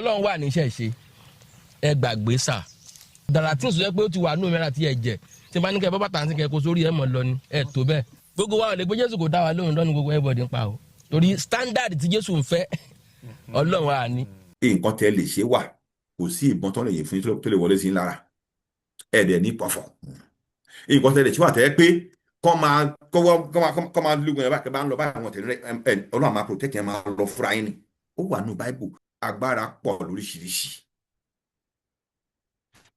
Ọlọ́run wà níṣẹ́ ṣe, ẹ gbàgbé sà dàrà tí ń sọ pé ó ti wà nù mẹ́ra tí ẹ jẹ tí n bá ní kẹ́ bọ́ bàtà sí kẹ́ kó sórí ẹ mọ̀ lọ ni ẹ tó bẹ́ẹ̀. Gbogbo wa ò lè gbé Jésù kò dá wa lóhùn lọ́nu gbogbo everybody ń pa o, torí standard tí Jésù ń fẹ́, Ọlọ́run wà ní. Nǹkan tẹ́ lè ṣe wà, kò sí ìbọn tó lè yìn fún yín tó lè wọlé sí yín lára ẹ̀ẹ́dẹ̀ ní pọ̀fọ̀. Nǹkan tẹ́ lè ṣe wà tẹ́ pé kọ́ máa kọ́wọ́ kọ́ máa lùgbọ̀n yẹn báyìí, kẹ́ bá ń lọ báyìí, àwọn tẹ̀lé ẹ, Ọlọ́run máa protect yẹn, máa lọ fúnra yín ni. Ó wà nínú Bible. Agbára pọ̀ lóríṣiríṣi.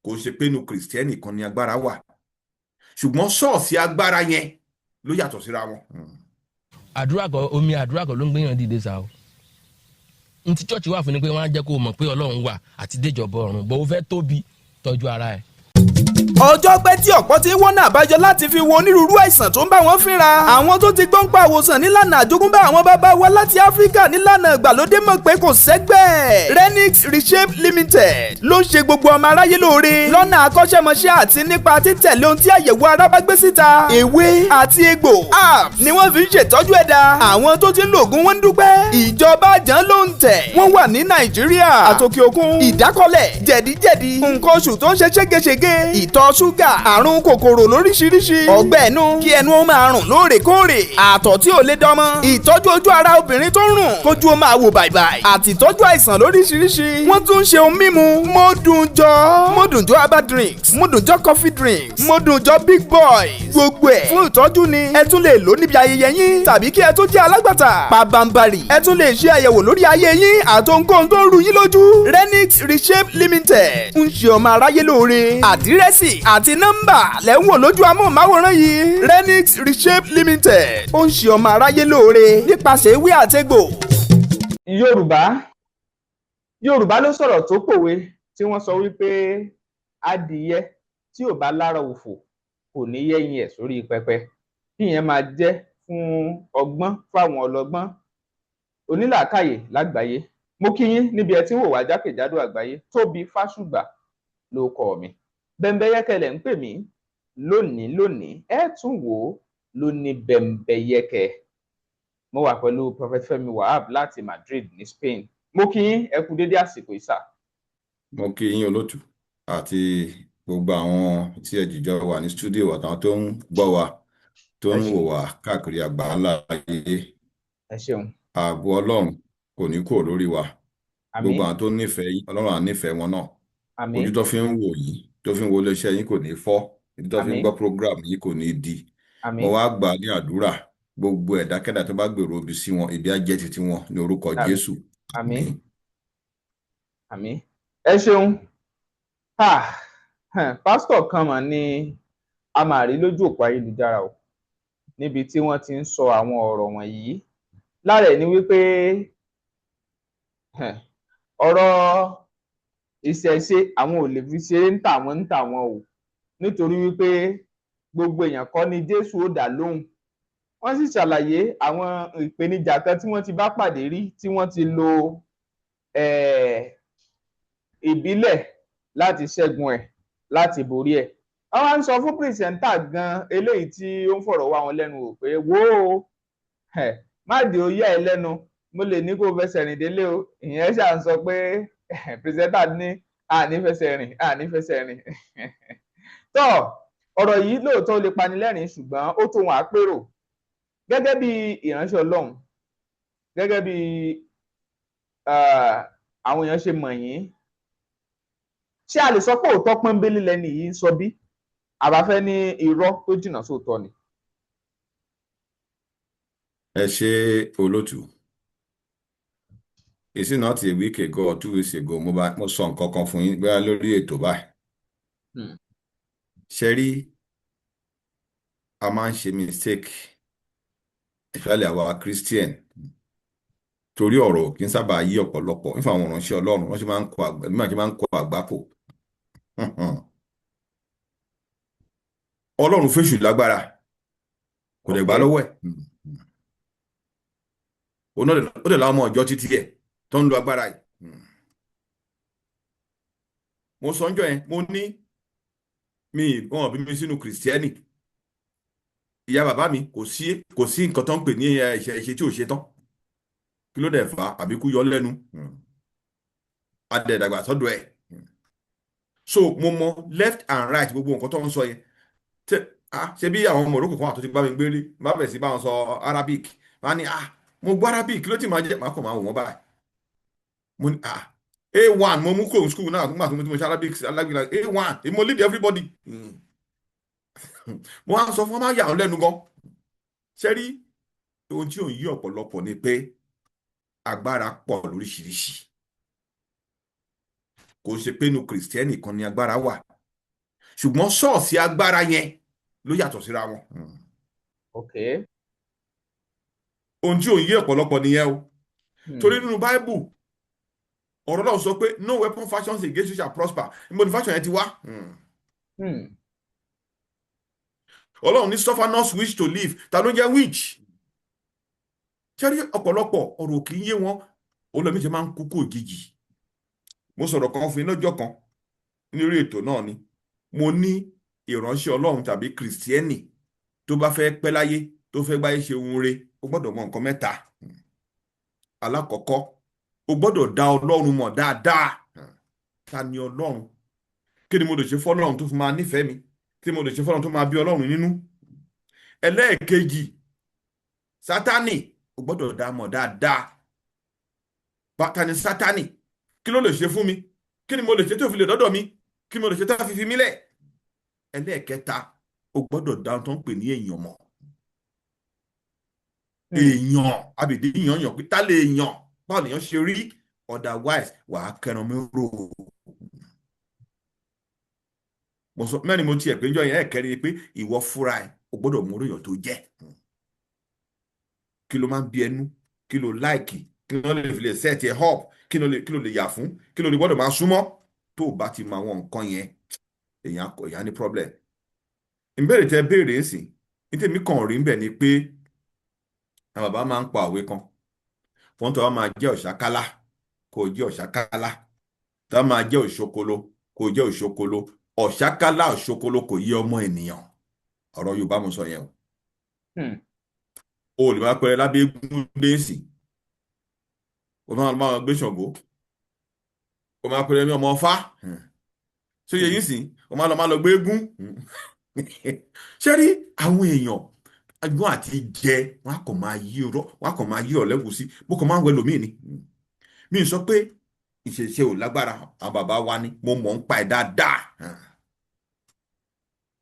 Kò ṣe pé inú Christian kan ni agbára wà, ṣùgbọ́n source agbára yẹn ló yàtọ̀ síra wọn. Àdúrà kọ, omi àdúrà kọ ló ń gbéyàn dìde sá o. N tí church wà fún ni pé wọ́n á jẹ́ kó o mọ̀ pé Ọlọ́run wà àti déjọba ọ̀run bó o fẹ́ tóbi, tọ́jú ara ẹ̀. Ọjọ́ pẹ́ tí ọ̀pọ̀ ti ń wọ́nà àbájọ láti fi wo onírúurú àìsàn tó ń bá wọn fínra. Àwọn tó ti gbọ́n pa àwòsàn nílànà àjogúnbá àwọn bàbá wa láti Áfíríkà nílànà ìgbàlódé mọ̀ pé kò sẹ́gbẹ́. Renix Reshape Limited ló ń ṣe gbogbo ọmọ aráyé lóore lọ́nà akọ́ṣẹ́mọṣẹ́ àti nípa títẹ̀lé ohun tí àyẹ̀wò ara bá gbé síta. Ewé àti egbò herbs ni wọ́n fi ń ṣètọ́jú ẹ̀dá. Àwọn tó ti ń lo ògùn wọn ń dúpẹ́. Ìjọba àjàn ló ń tẹ̀. Wọ́n wà ní Nàìjíríà àtòkè òkun. Ìdákọ́lẹ̀, jẹ̀díjẹ̀dí, nǹkan oṣù tó ń ṣe ségesège, ìtọ̀ ṣúgà, àrùn kòkòrò lóríṣiríṣi, ọgbẹ́ ẹnu, kí ẹnu ó máa rùn lóòrèkóòrè, àtọ̀ tí ò lè dánmọ́, ìtọ́jú ojú ara obìnrin tó ń rùn, kójú ó máa wò bàìbàì, àti ìtọ́jú àìsàn lóríṣiríṣi. Wọ́n tún ń ṣe ohun mímu Mọ́dùnjọ́, Mọ́dùnjọ́ herbal drinks, Mọ́dùnjọ́ coffee drinks, Mọ́dùnjọ́ big boy. Gbogbo ẹ̀ fún ìtọ́jú ni. Ẹ tún lè lò níbi ayẹyẹ yín tàbí kí ẹ tún jẹ́ alágbàtà pabambari. Ẹ tún lè ṣe àyẹ̀wò lórí ayé yín àtohunkóhun tó ń ru yín lójú. Renix Reshape Limited ń ṣe ọmọ aráyé lóore. Àdírẹ́sì àti nọ́mbà lẹ́ ń wò lójú amóhùnmáwòrán yìí. Renix Reshape Limited ó ń ṣe ọmọ aráyé lóore nípasẹ̀ ewé àtegbò. Yorùbá ló sọ̀rọ̀ tó pòwe tí wọ́n sọ wípé adìyẹ tí ò bá lára òfò kò ní yẹ́yin ẹ̀ sórí pẹpẹ. Kí ìyẹn máa jẹ́ fún ọgbọ́n fáwọn ọlọ́gbọ́n onílàákàyè lágbàáyé. Mo kí yín níbi ẹ tí ń wò wá jákèjádò àgbáyé. Tóbi Fásùgbà ló kọ mi, Bẹ́ńbẹ́yẹ́kẹ́ lẹ̀ ń pè mí. Lónìí lónìí, ẹ tún wò ó lóní Bẹ́ńbẹ́yẹ́kẹ́. Mo wà pẹ̀lú Prophet Fẹ́mi Wahab láti Madrid ní Spain. Mo kí yín, ẹ kú dédé àsìkò ìsà. Mo kí yín, olótù, àti gbogbo àwọn tí ẹ jìjọ wà ní studio àtàwọn tó ń gbọ́ wa, tó Ẹ ń ṣe wò wá káàkiri àgbáńlá ayé. Ẹ ṣeun. Ààbò Ọlọ́run kò ní kúrò lórí wa. Àmín. Gbogbo àwọn tó nífẹ̀ẹ́ yín, Ọlọ́run á nífẹ̀ẹ́ wọn náà. Àmín. Ojú tó fi ń wò yín, tó fi ń wo iléeṣẹ́ yín kò ní fọ́. Ojú tó fi ń Àmín. gbọ́ program yín kò ní di. Mo Àmín. wá gbà á ní àdúrà, gbogbo ẹ̀dákẹ́dà tó bá gbèrò ibi sí wọn, ibi á jẹ́ titi wọn ní orúkọ Àmín. Jésù. Àmín. Àmín. Àmín, ẹ ṣeun. Ah, pásítọ̀ kan mà ní a máa rí lójú òpó ayélujára o, níbi tí wọ́n ti ń sọ àwọn ọ̀rọ̀ wọ̀nyí. Lára ẹ̀ ni wípé ọ̀rọ̀ ìṣẹ̀ṣe, àwọn ò lè fi ṣeré ń tà wọ́n o, nítorí wípé gbogbo èèyàn kọ́ ni Jésù ó dá lóhùn. Wọ́n sì ṣàlàyé àwọn ìpèníjà kan tí wọ́n ti bá pàdé rí, tí wọ́n ti lo ìbílẹ̀ láti ṣẹ́gun ẹ̀, láti borí ẹ̀. Wọ́n wá ń sọ fún presenter gan eléyìí tí ó ń fọ̀rọ̀ wá wọn lẹ́nu wò pé, wò ó, má dé ó yá ẹ lẹ́nu, mo lè ní kó fẹsẹ̀ rìn délé o. Ìyẹn ṣà ń sọ pé presenter ní àní fẹsẹ̀ rìn, àní fẹsẹ̀ rìn. Tó ọ̀rọ̀ yìí lóòótọ́, ó lè pani lẹ́rìn, ṣùgbọ́n ó tó wọn àpérò. Gẹ́gẹ́ bí ìránṣẹ́ Ọlọ́run, gẹ́gẹ́ bí àwọn èèyàn ṣe mọ̀ yín, ṣé a lè sọ pé òótọ́ pọ́nbélé lẹni yìí ń sọ bí àbáfẹ́ ní irọ́ tó jìnnà sóòótọ́ ni? Ẹ ṣe, olótù. Is it not a week ago or 2 weeks ago, mo bá mo sọ nǹkan kan fún yín bóyá lórí ètò báyìí? Ṣe rí, a máa ń ṣe mistake, especially àwa Christian, torí ọ̀rọ̀ kì í sábà yí ọ̀pọ̀lọpọ̀ nífà. Àwọn ìránṣẹ́ Ọlọ́run, wọ́n ṣe máa ń kọ àgbà bí wọ́n ṣe máa ń kọ àgbákò. Ọlọ́run fèṣù lágbára, kò dẹ̀ gbà lọ́wọ́ ẹ̀. Òun náà ó dẹ̀ láwọn ọmọ ọjọ́ títí ẹ̀ tó ń lo agbára yìí. Mo sọ ńjọ́ yẹn, mo ní mi wọn bí mi sínú Christian. Ìyá bàbá mi, kò sí nǹkan tó ń pè ní ìṣe tí ò ṣe tán. Kí ló dẹ̀ fà á? Àbíkú yọ lẹ́nu. Adẹ̀dàgbà sọ́dọ̀ ẹ̀. So mo mọ left and right gbogbo nǹkan tó ń sọ yẹn. Tẹ ah, ṣe bí àwọn Morocco kan àtúntì bá mi gbélé, bá bẹ̀rẹ̀ sí bá wọn sọ Arabic, wọn á ní, "Ah, mo gbọ́ Arabic." Kí ló ti máa jẹ́? Màá kàn máa wò wọ́n báyìí. Mo ní, ah, A1 mo mú kúrò ní school náà nígbà tó mo ṣe Arabic A1, mo lead everybody. Mo wá sọ fún wọn, máa yà wọn lẹ́nu gan. Ṣé rí ohun tí ò ń yí ọ̀pọ̀lọpọ̀ ni pé agbára pọ̀ lóríṣiríṣi. Kò ṣe pé inú Kìrìsìtẹ́nì kan ni agbára wà, ṣùgbọ́n source agbára yẹn ló yàtọ̀ síra wọn. Ohun tí ò ń yí ọ̀pọ̀lọpọ̀ nìyẹn o. Torí nínú Báíbù, ọ̀rọ̀ náà sọ pé no weapon fashions against you shall prosper. Níbo ni fashion yẹn ti wá? Ọlọ́run ní suffer not witch to live. Ta ló jẹ́ witch? Ṣé rí, ọ̀pọ̀lọpọ̀ ọ̀rọ̀ kì í yé wọn. Olómi ṣe máa ń kúkú òjijì. Mo sọ̀rọ̀ kan fún yín lọ́jọ́ kan ní orí ètò náà ni. Mo ní ìránṣẹ́ Ọlọ́run tàbí Kìrìsìtẹ́nì tó bá fẹ́ pẹ́ láyé, tó fẹ́ gbáyé ṣe ohun re, ó gbọ́dọ̀ mọ nǹkan mẹ́ta. Alákọ̀ọ́kọ́, o gbọ́dọ̀ dá Ọlọ́run mọ̀ dáadáa. Ta ni Ọlọ́run? Kí ni mo lè ṣe fọ́lọ́run tó fi máa nífẹ̀ẹ́ mi? Kí ni mo lè ṣe fọ́lọ́run tó máa bí Ọlọ́run nínú? Ẹlẹ́ẹ̀kejì, Sátánì, o gbọ́dọ̀ dá mọ̀ dáadáa. Ta ni Sátánì? Kí ló lè ṣe fún mi? Kí ni mo lè ṣe tó fi lè dọ́dọ̀ mi? Kí ni mo lè ṣe tó fi mí lẹ̀? Ẹlẹ́ẹ̀kẹta, o gbọ́dọ̀ dá ohun tó ń pè ní èèyàn mọ̀. Èèyàn àbìdí yàn yàn pé tá lè yàn, báwo lèèyàn ṣe rí? Otherwise, wàá kẹran mi rò. Mo sọ mẹ́rin, mo tiẹ̀ pé njọ́ yẹn. Ẹ̀kẹ́rin ni pé ìwọ fúnra ẹ̀, o gbọ́dọ̀ mú oríyàn tó jẹ́. Kí ló máa ń bí ẹnu? Kí ló like? Kí ló lè fi lè set ẹ up? Kí ló lè yà fún? Kí ló lè gbọ́dọ̀ máa súnmọ́? Tó o bá ti mọ àwọn nǹkan yẹn, èèyàn ní problem. Ìbéèrè tẹ béèrè ń sìn ní tèmi kàn rí ń bẹ̀ ni pé àwọn bàbá máa ń pa òwe kan wọ́n tó wá máa jẹ́ ọ̀ṣákálá kò jẹ́ ọ̀ṣákálá, tó wá máa jẹ́ òṣokolo kò jẹ́ òṣokolo. Ọ̀ṣákálá, òṣokolo kò yé ọmọ ènìyàn. Ọ̀rọ̀ Yorùbá mo sọ yẹn o. O lè máa pẹrẹ lábẹ́ eégún déèsì, o máa máa gbé Ṣàngó, o máa pẹrẹ ní ọmọ Ọfá. Ṣé yẹ yín sìn? O máa lọ gbé eégún. Ṣé rí àwọn èèyàn agbọ́n àti jẹ, wọn á kàn máa yí ọ̀rọ̀, wọn á kàn máa yí ọ̀lẹ́kùn sí bó kàn máa ń wẹ lómìn ni. Mi sọ pé ìṣẹ̀ṣe ò lágbára. Àwọn bàbá wa ni mo mọ̀ ń pa ẹ̀ dáadáa.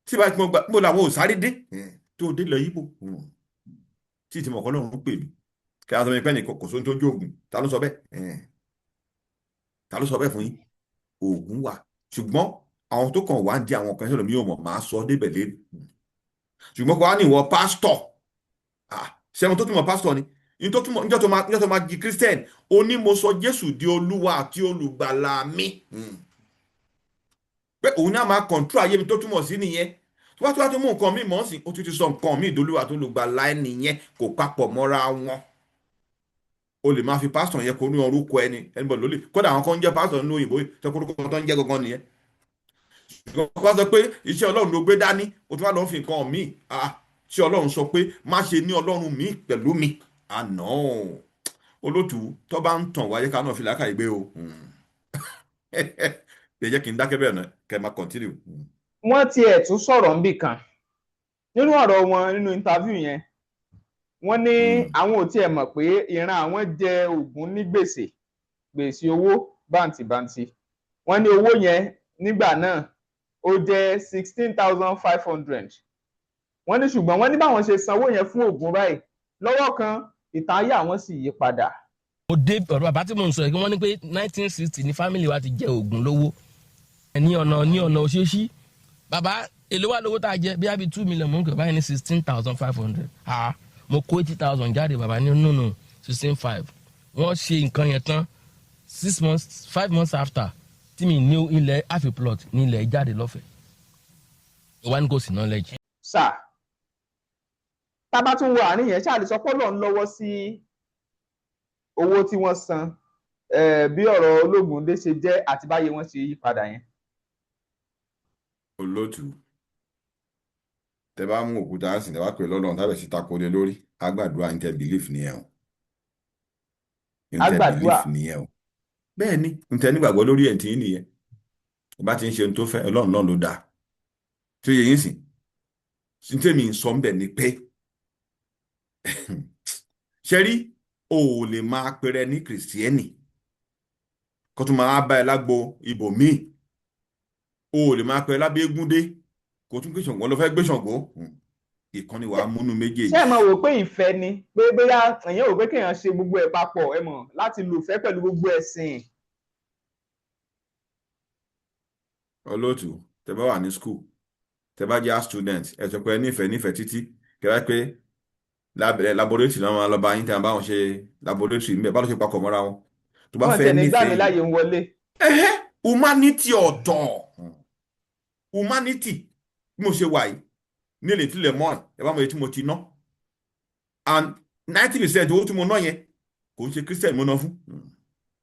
Tí bá ti mo gbà mo làwọn ò sáré dé tó dé lọ yíbo tí ìtìmọ̀ kan lọ́run pè mí kí a sọ mi pẹ́ nìkan kò sóhun tó ń jó oògùn. Ta ló sọ bẹ́ẹ̀? Ta ló sọ bẹ́ẹ̀ fún yín? Oògùn wà, ṣùgbọ́n àwọn tó kàn wá ń di àwọn kan ṣẹlẹ̀ mi ò mọ̀, máa sọ débẹ̀ lé. Ṣùgbọ́n kò wá ní ìwọ pásítọ̀ ṣẹ́wọ̀n tó túmọ̀ pásítọ̀ ni níjọ́ tó máa di Christian, ó ní mo sọ Jésù di Olúwa àti Olùgbàlà mi, pé òun náà máa control ayé mi. Tó túmọ̀ sí nìyẹn. Tó bá tó mú nǹkan mi mọ̀ sí, ó tún ti sọ nǹkan mi ìdólúwa àti Olùgbàlà ẹ nìyẹn. Kò papọ̀ mọ́ra wọn. O lè máa fi pásítọ̀ yẹn kó ní orúkọ ẹni ẹni bọ̀ lólè. Kódà àwọn kan ń jẹ́ pásítọ̀ nínú òyìnbó tó kórúkọ tó ń jẹ́ gangan nìyẹn. Ṣùgbọ́n kó wá sọ pé iṣẹ́ Ọlọ́run ló gbé dání, o tún wá lọ́ọ́ fi nǹkan míì ṣé Ọlọ́run sọ pé má ṣe ní Ọlọ́run míì pẹ̀lú mi? Àná olótù tó bá ń tàn wáyé ká náà fi làákàyè gbé o. Ẹ jẹ́ kí n dákẹ́ bẹ́ẹ̀ náà kẹ́ ẹ máa continue. Wọ́n tiẹ̀ tún sọ̀rọ̀ níbì kan nínú ọ̀rọ̀ wọn nínú interview yẹn. Wọ́n ní àwọn ò tiẹ̀ mọ̀ pé ìran àwọn jẹ Ògún ní gbèsè, gbèsè owó bàǹtìbàǹtì. Wọ́n ní owó yẹn nígbà náà ó jẹ́ 16,500. Wọ́n ní ṣùgbọ́n wọ́n ní báwọn ṣe sanwó yẹn fún Ògún báyìí, lọ́wọ́ kan ìtàn ayé àwọn sì yí padà. Mo dé ọ̀rọ̀ bàbá tí mò ń sọ yìí. Wọ́n ní pé 1960 ní family wa ti jẹ Ògún lówó ní ọ̀nà òṣèṣì. Bàbá, èló wà lówó tá a jẹ? Bí i 2 million. Mo ń kẹ́ báyìí ní 16,500. Ah, mo kó 80,000 jáde. Bàbá ní nùnù 16,500. Wọ́n ṣe nǹkan yẹn tán, 6 months, 5 months after tí mi ní ilẹ̀, half a plot ní ilẹ̀ jáde lọ́fẹ̀ẹ́. Wá ní kò sí knowledge. Sà, tá a bá tún wo àárín yẹn, ṣáà lè sọ pé Ọlọ́run lọ́wọ́ sí owó tí wọ́n san, bí ọ̀rọ̀ Ológundé ṣe jẹ́ àti báyé wọn ṣe yí padà yẹn? Olótù, tẹ bá mú òkúta ń sìn, tẹ bá pè lọ́lọ́run tábẹ̀ sí tako lé lórí, á gbàdúrà. Ní tẹ belief nìyẹn o. Ní Á tẹ gbàdúrà. belief nìyẹn o. Bẹ́ẹ̀ ni, n tẹ́ nígbàgbọ́ lórí ẹ̀ tí ń nìyẹn. Bá ti ń ṣe ohun tó fẹ́, Ọlọ́run náà ló dáa. Tí ó yẹ yín sìn, sí tèmi ń sọ ń bẹ̀ ni pé, ṣe rí, o ò lè máa pèrè ní Kìrìsìtẹ́nì kó tún máa bá ẹ lágbo ibòmíì. O ò lè máa pèrè lábẹ́ Égúndé kó tún gbé Ṣàngó lọ, fẹ́ gbé Ṣàngó. Ìkànnì wàá múnú méjèèjì. Ṣé ẹ mọ̀ wò pé ìfẹ́ ni, pé bóyá èèyàn wò pé kéèyàn ṣe gbogbo ẹ̀ papọ̀, ẹ mọ̀, láti lùfẹ́ pẹ̀lú gbogbo ẹ̀sìn? Olóòtú, tẹ bá wà ní school, tẹ bá jẹ́ art student, ẹ sọ pé ẹ nífẹ̀ẹ́ nífẹ̀ẹ́ títí kẹrẹ pé lábẹ́rẹ́ laboratory náà máa lọ bá yín, tí wọn bá wọn ṣe laboratory níbẹ̀, bá ló ṣe papọ̀ mọ́ra wọn tó bá Wọn fẹ́ tiẹ̀ ní gbà mí nífẹ̀ẹ́ láàyè ń wọlé. Ẹhẹ́, humanity ọ̀tọ̀. Humanity, bí mo ṣe wà yìí ní ilé ìtìlẹ̀ mọ́ ẹ bá mo yẹ tí mo ti ná, and 90% owó tí mo ná yẹn, kò ń ṣe Christian mo ná fún.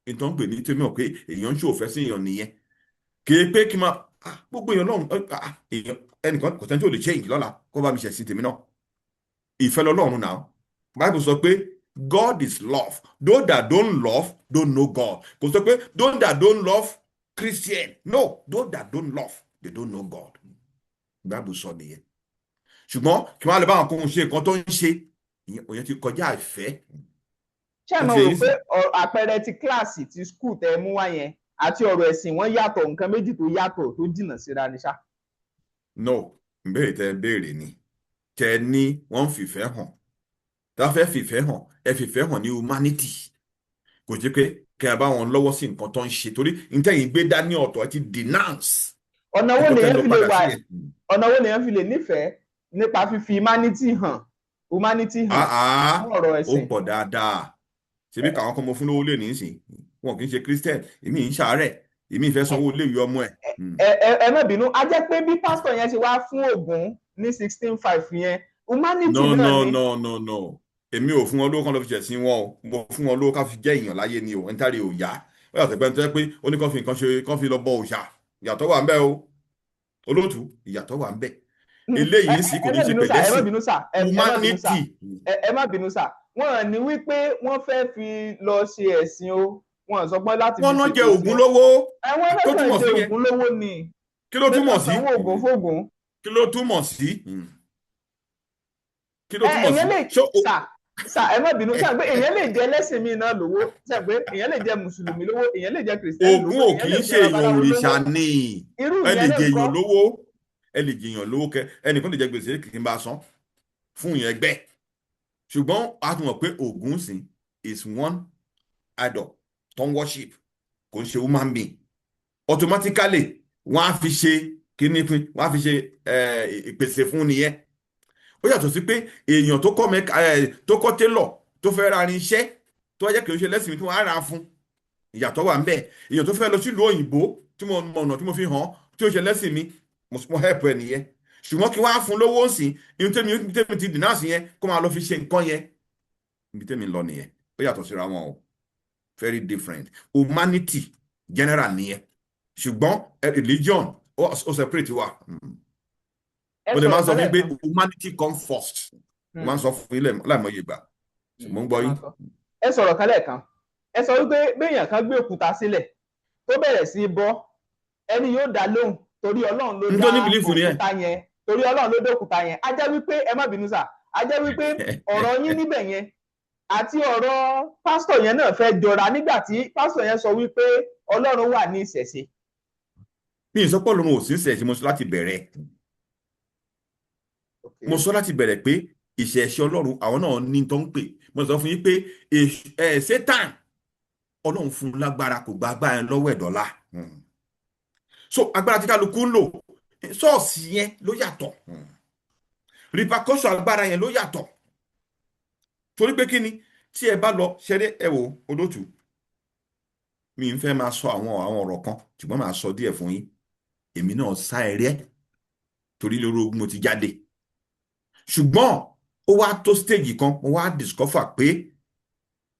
Ìtàn pè ní tèmi ọ̀ pé èèyàn ń ṣòfẹ́ sí èèyàn nìyẹn. Kì í pé kí n máa gbogbo èèyàn lọ́run, èèyàn ẹnìkan kò sẹ́ni tí ò lè change lọ́la kó bá mi ṣẹ̀sìn tèmi náà. Ìfẹ́ lọ́lọ́run náà. Bible sọ pé God is love. Those that don't love don't know God. Kò sọ pé those that don't love Christian. No, those that don't love, they don't know God. Bible sọ nìyẹn. Ṣùgbọ́n kí wọ́n á lè bá àwọn kóhun ṣe nǹkan tó ń ṣe ìyẹn, òyìn ti kọjá ìfẹ́. Ṣé ẹ Ó mọ̀ ti wò yé pé àpẹẹrẹ ti kíláàsì ti school tẹ mú wá yẹn àti ọ̀rọ̀ ẹ̀sìn, wọ́n yàtọ̀, nǹkan méjì tó yàtọ̀ tó jìnnà síra ni ṣá? No, ìbéèrè tẹ béèrè ni tẹ ní wọ́n ń fìfẹ́ hàn. Tá a fẹ́ fìfẹ́ hàn, ẹ fìfẹ́ hàn ní humanity. Kò jẹ́ pé kẹ́ ẹ bá wọn lọ́wọ́ sí nǹkan tó ń ṣe, torí ntẹ́yìn gbé dání ọ̀tọ̀, ẹ ti denounce Ọ̀nà wo nǹkan tẹ́ lèèyàn ń lọ fi lè padà wà sí yẹn. Ọ̀nà wo lèèyàn fi lè nífẹ̀ẹ́ nípa fífi humanity hàn Ah ah, fún ọ̀rọ̀ ó ẹ̀sìn? pọ̀ dáadáa. Ṣebí káwọn kan mo fún lówó lè ní ìsìn, wọn kì í ṣe Christian, èmi ń ṣàárẹ̀, èmi ìfẹ́ sanwó iléèwé ọmọ ẹ̀. Ẹ má bínú, a jẹ́ pé bí pásítọ̀ yẹn ṣe wá fún Ògún ní 16,500 yẹn, humanity No. náà No. ni. No, no, no, èmi ò fún wọn lówó kan lọ fi ṣẹ̀sìn wọn o. Mo fún wọn lówó ká fi jẹ́ èèyàn láyé ni o. Ẹni tárí ò yá, ó yàtọ̀ pé ẹni tó yẹ pé ó ní kán fi nǹkan ṣe, kán fi lọ bọ òòṣà. Ìyàtọ̀ wà ń bẹ o, olóòtú, ìyàtọ̀ wà ń bẹ. Eléyìí sì kò Ẹ ní má ṣe bínú sà, ẹ má pẹ̀lẹ́sìn. bínú sà, ẹ má bínú sà. Humanity. Ẹ má bínú sà, wọn ní wípé wọ́n fẹ́ fi lọ ṣe ẹ̀sìn o. Wọn sọ pé láti fi Wọ́n náà ṣe jẹ ẹ̀sìn Ògún o. lówó. Ẹ wọ́n Tó lọ́sàn túmọ̀ jẹ sí yẹn Ògún lówó ni. Kí ló Pé túmọ̀ kàn sí? Sanwó Ògún fógún. Kí ló túmọ̀ sí? Kí ló Ẹ túmọ̀ sí? èèyàn lè Ṣé o sà, sà, ẹ má bínú sà, pé èèyàn lè jẹ ẹlẹ́sìn míì náà lówó sà, pé èèyàn lè jẹ mùsùlùmí lówó, èèyàn lè jẹ kìrìsìtẹ́nì Ògún lówó, ò èèyàn kì lè í jẹ ṣe èèyàn babaláwo òrìṣà lówó. ni. Irú Ẹ lè ìyẹn náà jẹ ńkọ́? èèyàn lówó, ẹ lè jẹ èèyàn lówó, kẹ ẹnìkan lè jẹ gbèsè kì í bá san fún yẹn gbẹ. Ṣùgbọ́n a tún mọ̀ pé Ògún sìn is one idol tó ń worship, kò ń ṣe human being. Automatically, wọ́n á fi ṣe kíní fún, wọ́n á fi ṣe ìpèsè fún nìyẹn. Ó yàtọ̀ sí pé èèyàn tó kọ́ mẹ́ka tó kọ́ tailor, tó fẹ́ ra irinṣẹ́, tó wá jẹ́ kí o ṣe lẹ́sìn mi tí wọ́n á ra fún, ìyàtọ̀ wà ń bẹ̀. Èèyàn tó fẹ́ lọ sílùú òyìnbó tí mo mọ ọ̀nà tí mo fi hàn, tí ó ṣe lẹ́sìn mi, mo help ẹ nìyẹn. Ṣùgbọ́n kí wọ́n á fún lówó ń sìn, ihun tẹ́mi ti dì náà sí yẹn, kó máa lọ fi ṣe nǹkan yẹn, ibi tẹ́mi lọ nìyẹn. Ó yàtọ̀ síra wọn o, very different. Humanity general nìyẹn, ṣùgbọ́n religion ó separate wa. Ẹ Mo lè máa sọ̀rọ̀ sọ fún kan yín pé lẹ́ẹ̀kan. humanity come first. Mo máa ń sọ fún yín láìmọye ìgbà. Mo ń gbọ́ Ẹ yín. máa sọ. Ẹ sọ̀rọ̀ kan lẹ́ẹ̀kan, ẹ sọ wípé béèyàn kan gbé òkúta sílẹ̀ tó bẹ̀rẹ̀ sí í bọ́, ẹni yóò dá lóhùn torí Ọlọ́run ló N dá tó ní belief nìyẹn. òkúta yẹn, torí Ọlọ́run ló dá òkúta yẹn. Á jẹ́ wípé, ẹ má bínú sà, á jẹ́ wípé ọ̀rọ̀ yín níbẹ̀ yẹn àti ọ̀rọ̀ pásítọ̀ yẹn náà fẹ́ jọra nígbà tí pásítọ̀ yẹn sọ wípé Ọlọ́run wà ní ìṣẹ̀ṣe. Mi ì sọ pé Ọlọ́run ò sí ìṣẹ̀ṣe. Mo sọ láti bẹ̀rẹ̀, mo sọ láti bẹ̀rẹ̀ pé ìṣẹ̀ṣe Ọlọ́run àwọn náà ní tó ń pè. Mo sọ fún yín pé Satan, Ọlọ́run fún un lágbára, kò gba agbára yẹn lọ́wọ́ ẹ̀dọ́là. So agbára tí kálukú ń lò, ṣọ́ọ̀ṣì yẹn ló yàtọ̀, repercussion agbára yẹn ló yàtọ̀. Torí pé kí ni tí ẹ bá lọ ṣeré, ẹ wò, olótù, mi ń fẹ́ máa sọ àwọn ọ̀rọ̀ kan, ṣùgbọ́n máa sọ díẹ̀ fún yín. Èmi náà sá eré torí lórí ogun mo ti jáde, ṣùgbọ́n ó wá tó stage kan, mo wá discover pé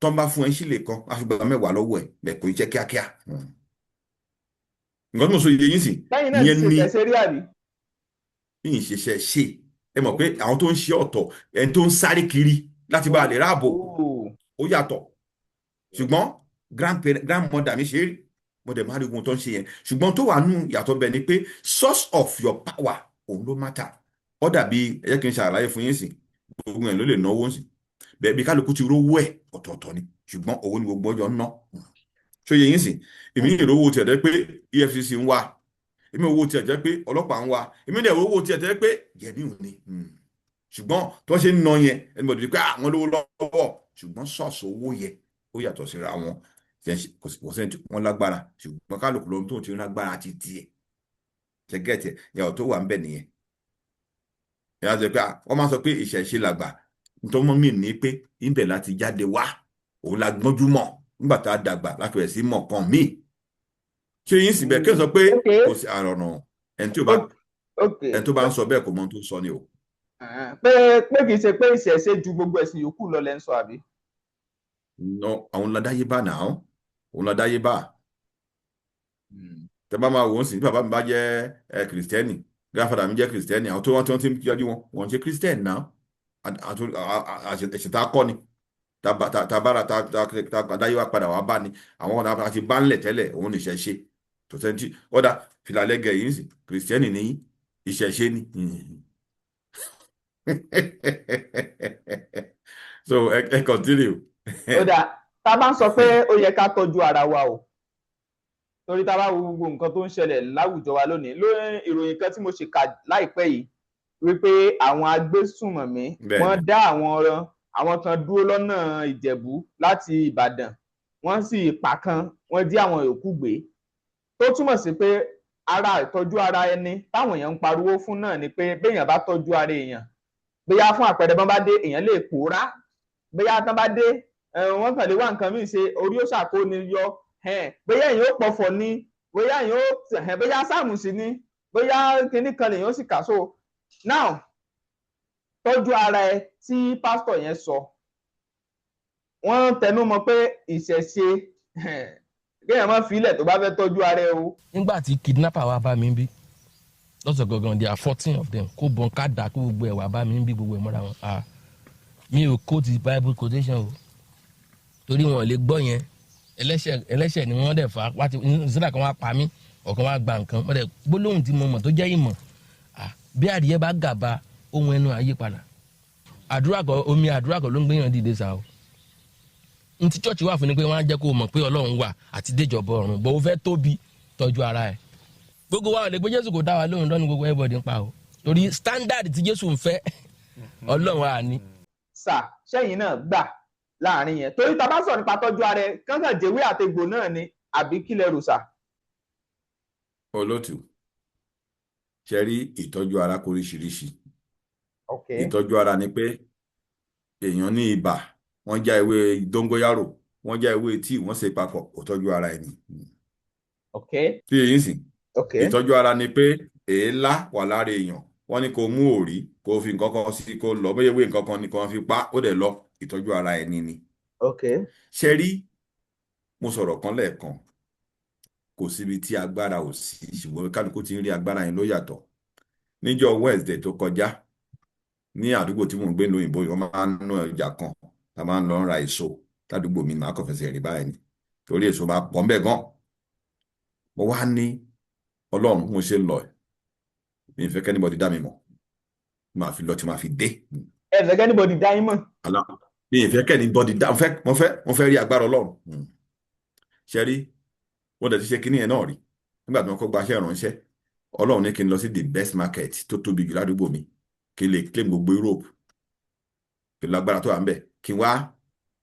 tọ́n bá fún ẹ sílè kan, wá fi gba 10 lọ́wọ́ ẹ̀ bẹ́ẹ̀, kò ní jẹ́ kíákíá. Nǹkan tí mo sọ yẹ yín sí. Lẹ́yìn náà ti Ìyẹn ṣe ni tẹ̀sẹ̀ rí àbí? Bí n ṣiṣẹ́ ṣe, ẹ mọ̀ pé àwọn tó ń ṣe ọ̀tọ̀, ẹni tó ń sáré kiri láti bá a lè ráàbò, ó yàtọ̀, ṣùgbọ́n Grandparent, grandmother mi ṣe é rí. Mo dẹ̀ máa rí ogun tó ń ṣe yẹn, ṣùgbọ́n tó wà nù yàtọ̀ bẹ́ẹ̀ ni pé source of your power, òun ló matter. Ó dàbí, ẹ jẹ́ kí n ṣàlàyé fún yín sìn, gbogbo ẹ̀ ló lè náwó sìn bẹ́ẹ̀ bí kálukú ti rówó ẹ̀ ọ̀tọ̀ọ̀tọ̀ ni, ṣùgbọ́n owó ni gbogbo ọjọ́ ń ná. Ṣó yẹ yín sìn? Èmi ní ìrówó tiẹ̀ jẹ́ pé EFCC ń wá èmi, owó tiẹ̀ jẹ́ pé ọlọ́pàá ń wá èmi, dẹ̀ owó tiẹ̀ jẹ́ pé jẹ̀mí ò ní. Ṣùgbọ́n tó ṣe ń ná yẹn, ẹni bọ̀dọ̀ pé àwọn lówó lọ́wọ́, ṣùgbọ́n source owó yẹ ó yàtọ̀ síra wọn. Kò sẹ́ni tí wọ́n lágbára, ṣùgbọ́n kálukú lóhun tó ti ń lágbára ti tiẹ̀ ṣe gẹ̀ẹ́tì ìyàwó tó wà ń bẹ̀ nìyẹn. Ìyá sọ pé wọ́n máa sọ pé ìṣẹ̀ṣe làgbà, nítorí wọ́n mì ní pé ibẹ̀ láti jáde wá, òun la gbọ́njú mọ̀. Nígbà tá a dàgbà láti bẹ̀rẹ̀ sí mọ̀ kan míì. Ṣé yín sì bẹ́ẹ̀ kí n sọ pé kò sí àrọ̀nà ẹni tí ó bá ẹni tó bá ń sọ bẹ́ẹ̀ kò mọ ohun tó ń sọ ni o. Pé kì í ṣe pé ìṣẹ̀ṣe ju gbogbo ẹ̀sìn yòókù lọ lẹ́ ń sọ, àbí? No, àwọn ladáyébá náà, òun ladáyébá. Tẹ bá máa wò ó sì, bàbá mi bá jẹ́ ẹ kìrìsìtẹ́nì, grandfather mi jẹ́ kìrìsìtẹ́nì, àwọn tó wọ́n tí wọ́n ti ń yọjú wọn, wọ́n ṣe kìrìsìtẹ́nì náà. Ẹ̀sìn tá a kọ́ ni tá bára tá dáyé wá padà wá bá ni àwọn ọ̀nà àti bá ńlẹ̀ tẹ́lẹ̀, òun ní ìṣẹ̀ṣe tó sẹ́ńtì ọ̀dà fìlàlẹ́gẹ̀ yìí sì kìrìsìtẹ́nì ní ìṣẹ̀ṣe ni. So ẹ continue. Ó dáa, tá a bá ń sọ pé ó yẹ ká tọ́jú ara wa o, torí tá a bá wo gbogbo nǹkan tó ń ṣẹlẹ̀ láwùjọ wa lónìí, lórí ìròyìn kan tí mo ṣe kà láìpẹ́ yìí wípé àwọn agbésùnmọ̀mí wọ́n dá àwọn kan dúró lọ́nà Ìjẹ̀bú láti Ìbàdàn, wọ́n sì pa kan, wọ́n jí àwọn yòókù gbé, tó túmọ̀ sí pé ara ìtọ́jú ara ẹni táwọn èèyàn ń pariwo fún náà ni pé béèyàn bá tọ́jú ara èèyàn, bóyá fún àpẹẹrẹ bọ́n bá dé, èèyàn lè pòórá, bóyá tán bá dé, wọ́n kàn lè wá nǹkan míì ṣe, orí ó ṣàkóni yọ, bóyá èèyàn ó pọ̀fọ̀ ni, bóyá èèyàn ó bóyá sáàmù sí ni, bóyá kinní kan lèèyàn ó sì kà. So now, tọ́jú ara ẹ tí pásítọ̀ yẹn sọ, wọ́n tẹnu mọ́ pé ìṣẹ̀ṣe kéèyàn má filẹ̀ tó bá fẹ́ tọ́jú ara ẹ o. Nígbà tí kidnapper wa bá mi bí lọ́sọ̀ gangan, there are 14 of them, kó bọ́n ká dà, kó gbogbo ẹ̀ wá bá mi bí, gbogbo ẹ̀ mọ́ra wọn. Ah, mi ò quote Bible quotation o, torí wọn ò lè gbọ́ yẹn. Ẹlẹ́ṣẹ̀ ẹlẹ́ṣẹ̀ ni wọ́n dẹ̀ fà wá ti sílẹ̀ kan wá pa mí, ọ̀kan wá gba nǹkan wọ́n dẹ̀ gbólóhùn tí mo mọ̀ tó jẹ́ ìmọ̀. Ah, bí adìyẹ bá gàba ohun ẹnu ayé padà, àdúrà kọ, omi àdúrà kọ ló ń gbéyàn dìde sá o. N tí church wà fún ni pé wọ́n á jẹ́ kó o mọ̀ pé Ọlọ́run wà àti déjọba ọ̀run bó o fẹ́ tóbi, tọ́jú ara ẹ̀. Gbogbo wa ò lè pé Jésù kò dá wa lóhùn lọ́nu, gbogbo everybody ń pa o, torí standard tí Jésù ń fẹ́, Ọlọ́run à ní. Sà, sẹ́yìn náà gbà láàrin yẹn, torí tá a bá sọ̀rọ̀ nípa tọ́jú ara ẹ, kánkàn jẹ́wé àtegbò náà ni, àbí kílẹ̀ rò sà? Olótù, ṣe rí ìtọ́jú ara kóríṣiríṣi. Ìtọ́jú ara ni pé èèyàn ní ibà, wọ́n já ewé dóngóyárò, wọ́n já ewé tíì, wọ́n ṣe papọ̀, kò tọ́jú ara ẹni. Tí èyí sìn. Ìtọ́jú ara ni pé èélá wà lára èèyàn, wọ́n ní kó mú òrí, kó fi nǹkan kan sí, kó lọ, bóyá ewé nǹkan kan ni kó fi pa, ó dẹ̀ lọ. Ìtọ́jú ara ẹni ni. Ṣe rí, mo sọ̀rọ̀ kan lẹ́ẹ̀kan, kò síbi tí agbára ò sí, ṣùgbọ́n kálukú ti ń rí agbára yẹn ló yàtọ̀. Níjọ́ Wednesday tó kọjá, ní àdúgbò tí mò ń gbé ní òyìnbó yìí, wọ́n máa ń ná ọjà kan tá a máa ń lọ ra èso ládùúgbò mi. Màá kàn fẹsẹ̀ rìn báyìí ni, torí èso máa pọ̀ ńbẹ̀ gan. Mo wá ní, Ọlọ́run, mo ṣe ń lọ ẹ̀, mi ì fẹ́ kí anybody dá mi mọ̀, màá fi lọ tí màá fi dé. Ẹ fẹ́ kí anybody dá yín mọ̀? Mi ì fẹ́ kí anybody dá, mo fẹ́ rí agbára Ọlọ́run. Ṣe rí, wọ́n dẹ̀ ti ṣe kíní yẹn náà rí nígbà tí wọ́n kọ́ gbaṣẹ́ ìránṣẹ́. Ọlọ́run ní kí n lọ sí the best market tó tóbi jù ládùúgbò mi, kí n lè claim gbogbo Europe, kí n lágbára tó wà ń bẹ̀, kí n wá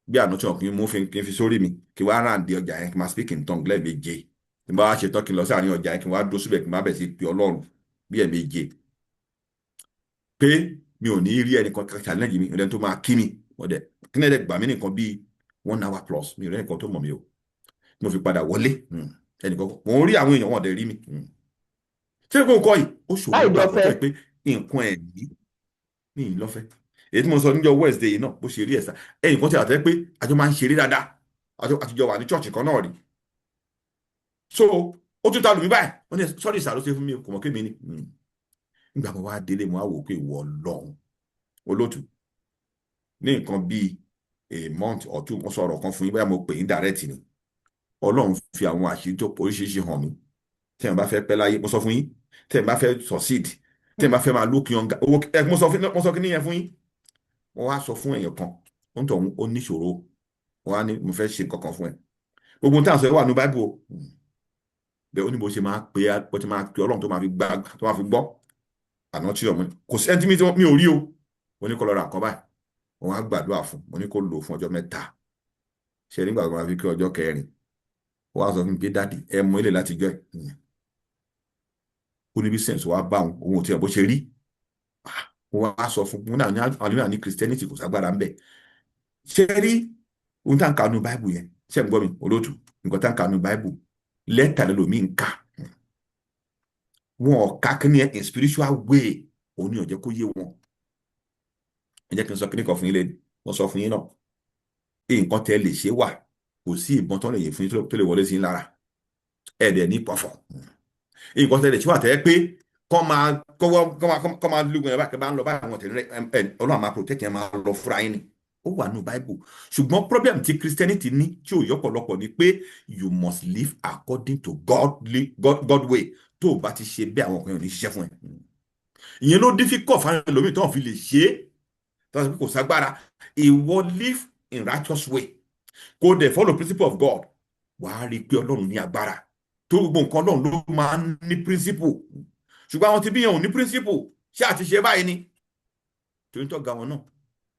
gbé àná tí wọn kì í mú kí n fi sórí mi, kí n wá round ọjà yẹn, kí n máa speak in tongue lẹ́ẹ̀méje. Tí n bá wá ṣe tán, kí n lọ sí àárín ọjà yẹn, kí n wá dúró síbẹ̀, kí n má bẹ̀ sí pe Ọlọ́run bí ẹ̀ẹ̀méje pé mi ò ní rí ẹnìkan challenge mi, ẹni tó máa kí mi. Wọ́n dẹ̀ kí ní ẹ̀dẹ̀ gbà mí nìkan bíi one hour plus, mi ò rí ẹnìkan tó mọ̀ mi o. Mo fi padà wọlé, ẹnìkan mo ń rí àwọn èèyàn, wọn dẹ̀ rí mi. Ṣé kò kọ́ yìí ó ṣòro Láì gbà lọ́fẹ́. tó pé nǹkan ẹ̀mí ní ìlọ́fẹ́. Èyí tí mo sọ níjọ́ Wednesday yìí náà, bó ṣe rí ẹ̀sà, ẹnìkan tí àtẹ́ pé àjọ máa ń ṣeré dáadáa, àtijọ́ wà ní church kan náà rí, so ó tún ta lù mí báyìí, wọ́n ní sorry sir, ló ṣe fún mi, kò mọ̀ kémi ni. Nígbà mo wá délé, mo wá wò pé ìwọ Ọlọ́run. Olótù, ní nǹkan bíi a month or two, wọ́n sọ̀rọ̀ kan fún yín, bóyá mo pè yín direct ni. Ọlọ́run fi àwọn àṣírí tó oríṣiríṣi hàn mí. Tí ẹ̀ bá fẹ́ pẹ́ láyé, mo sọ fún yín, tí ẹ̀ bá fẹ́ succeed, tí ẹ̀ bá fẹ́ máa look young, owó ẹ, mo sọ kí nìyẹn fún yín. Mo wá sọ fún èèyàn kan, ó ń tọ̀, ó níṣòro, wọ́n á ní mo fẹ́ ṣe nǹkan kan fún ẹ. Gbogbo ohun tí à ń sọ wà ní Bible o. Bẹ́ẹ̀ ó ní bó ṣe máa pe, bó ṣe máa pe Ọlọ́run tó máa fi gbà, tó máa fi gbọ́ àná tí ọmọ kò sí ẹni tí mi ò rí o. Mo ní kó lọ ra nǹkan báyìí, mo wá gbàdúrà fún, mo ní kó lò fún ọjọ́ 3. Ṣe nígbà tó máa fi kí ọjọ́ kẹrin, ó wá sọ fún mi pé, "Daddy, ẹ mọ ilé láti jọ ẹ." Ó ní bí sense wá bá òun, òun ò tiẹ̀ bó ṣe rí. Mo wá sọ fún un náà ní àlùmíà ní Christianity kò ságbára ń bẹ̀. Ṣé rí ohun tá à ń kà nínú Bible yẹn? Ṣé ń gbọ́ mi, olóòtú? Nǹkan tá à ń kà nínú Bible, lẹ́tà lẹ́lòmíì ń kà, wọn ò ká kí ni in spiritual way. Òun ni ò jẹ́ kó yé wọn. Ẹ jẹ́ kí n sọ kíní kan fún yín lẹ́nu. Wọ́n sọ fún yín náà, nǹkan tẹ́ lè ṣe wà, kò sí ìbọn tó lè yìn fún yín tó lè wọlé sí yín lára. Ẹ̀ dẹ̀ ní pọ̀fọ̀. Nǹkan tẹ́ lè ṣe wà tẹ́ pé kọ́ máa kọ́wọ́ kọ́ máa lùgbọ̀n ẹ̀ bá kẹ́ bá ń lọ báyìí, àwọn tẹ̀lé ẹ̀, Ọlọ́run máa protect ẹ̀, máa lọ fúnra yín ni. Ó wà nínú Bible, ṣùgbọ́n problem tí Christianity ní tí ò yọpọ̀lọpọ̀ ni pé you must live according to godly God, God way. Tó o bá ti ṣe bẹ́ẹ̀, àwọn ọkùnrin ò ní ṣiṣẹ́ fún ẹ. Ìyẹn ló difficult fáwọn ẹlòmíì tó ń fi lè ṣe é, tó ń sọ pé kò ságbára. Ìwọ live in righteous way, kó dẹ̀ follow principle of God, wàá rí i pé Ọlọ́run ní agbára tó. Gbogbo nǹkan Ọlọ́run ló máa ń ní principle, ṣùgbọ́n àwọn tí bí yẹn ò ní principle, ṣé àti ṣe báyìí ni torí tó ga wọn náà.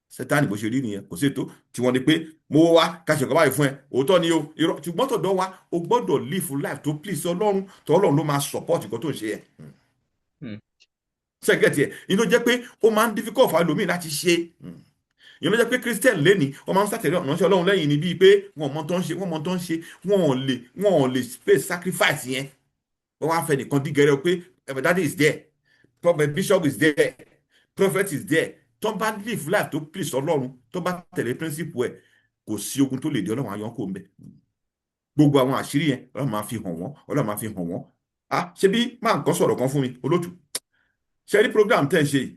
Sátánì bó ṣe rí nìyẹn. Kò sí ètò tí wọ́n ní pé mo wá ká ṣe nǹkan báyìí fún ẹ, òótọ́ ni o, irọ́. Ṣùgbọ́n tọ̀dọ̀ wa, o gbọ́dọ̀ live life tó please Ọlọ́run, tó Ọlọ́run ló máa support nǹkan tó ń ṣe yẹn. Ṣẹ́gẹ̀tì ẹ̀? Inú jẹ́ pé ó máa ń difficult fún ẹlòmíì láti ṣe. Ìyẹn ló jẹ́ pé Christian lẹ́ni wọ́n máa ń sàtẹ̀lé ọ̀nà Ọlọ́run lẹ́yìn ní bíi pé wọ́n mọ tó ń ṣe, wọ́n mọ tó ń ṣe, wọ́n ò lè face sacrifice yẹn. Wọ́n wá fẹ́ nìkan dígẹrẹ pé daddy is there, prophet, bishop is there, prophet is there. Tó bá live life tó please Ọlọ́run, tó bá tẹ̀lé principle ẹ̀, kò sí ogun tó lè dé. Ọlọ́run ayọ̀ kò ń bẹ̀. Gbogbo àwọn àṣírí yẹn, Ọlọ́run máa fi hàn wọ́n, Ọlọ́run máa fi hàn wọ́n. Ah, ṣé bí máa nǹkan sọ̀rọ̀ kan fún mi, olótù. Ṣe rí program tẹ́ ń ṣe yìí?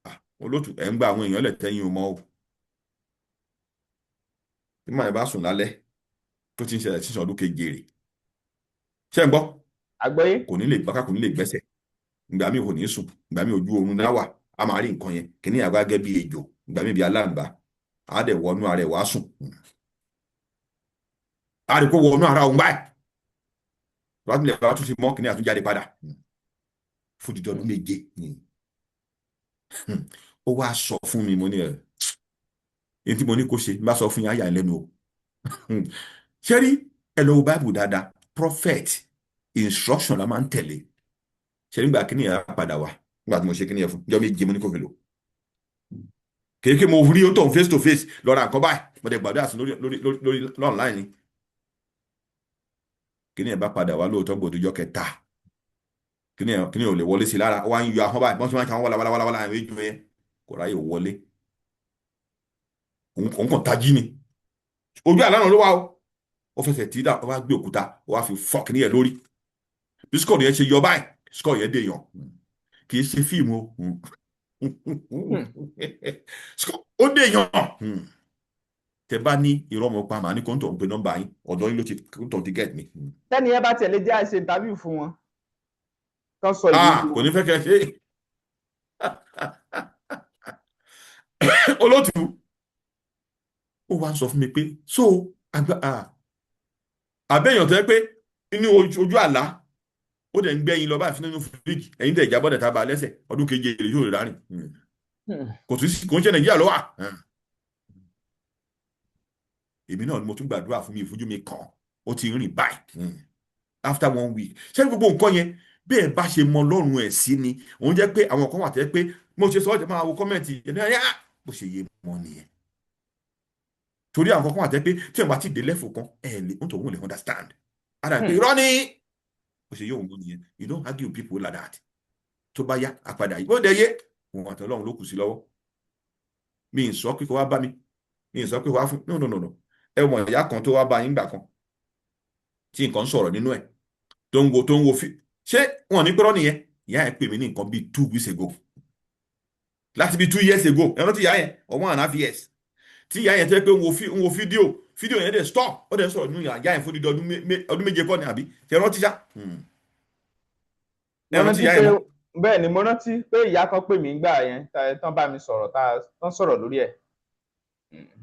Ah, olótù, ẹ̀ ń gba àwọn èèyàn lẹ̀ tẹ́yìn o mọ́ o. Tí màá bá sùn lálẹ́, tó ti ń ṣẹlẹ̀ sísan ọdún keje rè, ṣé ń gbọ́? Àgbọ́yé. Kò ní lè gbáká, kò ní lè gbẹ́sẹ̀. Ìgbà míì kò ní sùn, ìgbà míì ojú oorun náà wà, a máa rí nǹkan yẹn kìíní àgbá gẹ́gẹ́ bí ejò, ìgbà míì bí aláǹgbá, á dẹ̀ wọnú ara ẹ̀ wá sùn, á rí kó wọnú ara òun báyìí. Lọ́tún bá tún ti mọ́ kìíní, àtúnjáde padà fún dídí ọdún 7. Ó wá sọ fún mi, mo ní ẹ̀ èyí tí mo ní kó ṣe bá sọ fún yín, àyà lẹ́nu o. Ṣé rí, ẹ lọ wo Bible dáadáa, prophet instruction la máa ń tẹ̀lé. Ṣe nígbà kíní yẹn padà wá, nígbà tí mo ṣe kíní yẹn fún ọjọ́ 7, mo ní kó fi lò kéèké, mo rí ó tó face to face lọ ra nǹkan báyìí, mo dẹ̀ gbàdúrà sí lórí lórí lórí online ni. Kíní yẹn bá padà wá lóòótọ́, gbòdújọ́ kẹta, kíní yẹn ò lè wọlé sí lára. Wá ń yọ ahọ́n báyìí, wọ́n ti máa ń ṣe àwọn wàlàwàlà àwọn ejò yẹn, kò ráyè wọlé. Òun kàn tají ni, ojú àlá náà ló wà o. Ó fẹsẹ̀ tí dà, ó wá gbé òkúta, ó wá fi fọ́ kíní yẹn lórí. Bí skull yẹn ṣe yọ báyìí, skull yẹn dé yàn. Kì í ṣe fíìmù o, ó dé yàn. Tẹ bá ní irọ́ mọ́ pa, màá ní kóńtò ń pe nọ́mbà yín, ọ̀dọ́ yín ló ti kóńtò ti get mi. Tẹ́ni ẹ bá tẹ̀lé jẹ́ àṣẹ interview fún wọn kán sọ ìlú. Ah, kò ní fẹ́ kẹ́ ṣe, olótú. Ó wá ń sọ fún mi pé so àbẹ̀yàn tó yẹ pé inú ojú àlá, ó dẹ̀ ń gbẹ́yìn lọ báyìí nínú fíríjì, ẹ̀yìn dẹ̀ ìjábọ̀ dẹ̀ tá a bá lẹ́sẹ̀, ọdún keje èrè yóò rárìn. Kò tún sí, kò ń ṣe Nàìjíríà ló wà. Èmi náà ni mo tún gbàdúrà fún mi, ìfojú mi kàn ó ti rìn báyìí after one week. Ṣé gbogbo nǹkan yẹn, bẹ́ẹ̀ bá ṣe mọ Ọlọ́run ẹ̀ sí ni òun jẹ́ pé àwọn kan wà tẹ́ pé mo ṣe sọ ọ́, jẹ́ máa wo comment ẹ̀ ní bó ṣe yé mọ́ nìyẹn, torí àwọn kan wà tẹ́ pé tí wọ́n bá ti dé level kan, ẹ̀ lè ń tòun lè understand ara pé irọ́ ni bó ṣe yé òun mọ́ nìyẹn. You don't argue with people like that. Tó bá yá, àpàdà yìí ó dẹ̀ yé òun àti Ọlọ́run ló kù sí lọ́wọ́. Mi ì sọ pé kó wá bá mi, mi ì sọ pé kó wá fún. No, no, no, no. Ẹ mọ̀ ìyá kan tó wá bá yín gbà kan tí nǹkan ń sọ̀rọ̀ nínú ẹ̀, tó ń wo fi, ṣé wọn ní pẹ́rọ́ nìyẹn? Ìyá ẹ̀ pè mí ní nǹkan bíi 2 weeks ago, láti bíi 2 years ago. Ẹ rántí ìyá yẹn, or 1.5 years, tí ìyá yẹn tẹ́ pé ń wo fídíò. Fídíò yẹn dẹ̀ stop. Ó dẹ̀ sọ̀rọ̀ nínú ìyá yẹn fún dídí ọdún 7 kọ́ ni, àbí ṣe rántí ṣá? Ẹ Mo rántí rántí ìyá pé yẹn mọ́? Bẹ́ẹ̀ ni, mo rántí pé ìyá kan pè mí gbà yẹn, tán bá mi sọ̀rọ̀, tán sọ̀rọ̀ lórí ẹ̀.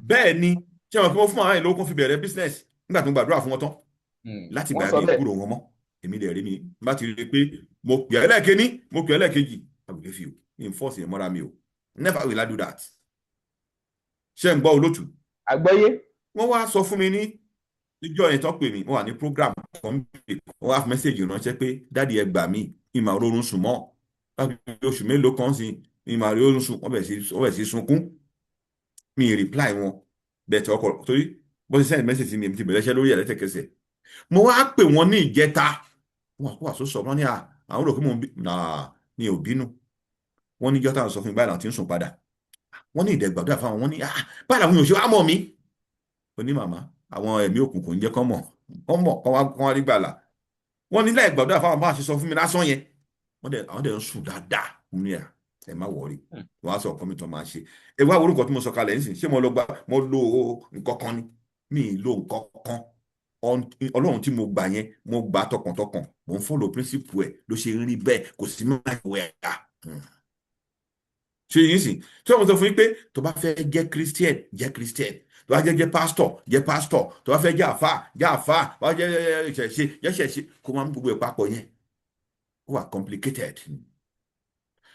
Bẹ́ẹ̀ ni. Ṣé wọn kí wọ́n fún àwọn ìlú kó fi bẹ̀rẹ̀ business nígbà tó ń gbàdúrà fún wọn tán? Láti Wọ́n gbà sọ mí bẹ́ẹ̀. kúrò wọn mọ́. Èmi dẹ̀ rí mi bá ti rí i pé mo pè é lẹ́ẹ̀kejì, mo pè é lẹ́ẹ̀kejì, àbùlé fi o mi n force yẹn mọ́ra mi o. Never will I do that. Ṣé ń gbọ́, olótù? Àgbọ́yé. Wọ́n wá sọ fún mi ní níjọ́ yẹn tán pè mí, wọ́n wà ní program kan bí, wọ́n wá fi message ránṣẹ́ pé, "Daddy, ẹ gbà mí, ìmọ̀ òrórun sùn mọ́ láti oṣù mélòó kan sí, ìmọ̀ òrórun sùn." Wọ́n bẹ̀rẹ̀ sí sunkún. Mi ì reply wọn bẹ́ẹ̀ tí ọkọ̀ torí bó ṣe send message sí mi, èmi ti bẹ̀rẹ̀ iṣẹ́ lórí ẹ̀ lẹ́sẹ̀kẹsẹ̀. Mo wá pè wọ́n ní ìjẹta, wọ́n kó àsosọ, wọ́n ní àwọn rò pé mo ń bí mi ò bínú. Wọ́n ní jọ́tà sọ fún mi báyìí làwọn ti ń sùn padà. Wọ́n ní ìdẹ̀gbàdúrà fáwọn. Wọ́n ní báyìí làwọn yóò ṣe wá mọ̀ mí. Ó ní màmá, àwọn ẹ̀mí òkùnkùn ń jẹ́ kán mọ̀, kán mọ̀, kán wá rí gbàlà. Wọ́n ní láì gbàdúrà fáwọn, bá a ṣe sọ fún mi lásán yẹn, wọ́n dẹ̀ àwọn dẹ̀ ń sùn dáadáa. Mo ní ẹ má worry. Wọ́n á sọ nǹkan mi tó máa ṣe. Ẹ wá orúkọ tí mo sọ kalẹ̀ nísìnyí. Ṣé mo lọ gba, mo lo nǹkan kan ni? Mi ì lo nǹkan kan. Ọlọ́run tí mo gbà yẹn, mo gbà tọkàntọkàn, mo ń follow principle ẹ̀ ló ṣe ń rí bẹ́ẹ̀. Kò sí máa wẹ̀ ẹ́ ṣe yìí sìn tí wọ́n sọ fún yín pé tó bá fẹ́ jẹ́ Christian, jẹ́ Christian, tó bá jẹ́ pastor, jẹ́ pastor, tó bá fẹ́ jẹ́ àfáà, jẹ́ àfáà, tó bá jẹ́ ìṣẹ̀ṣe, jẹ́ ìṣẹ̀ṣe. Kó máa ń gbogbo ẹ̀ papọ̀ yẹn, ó wà complicated.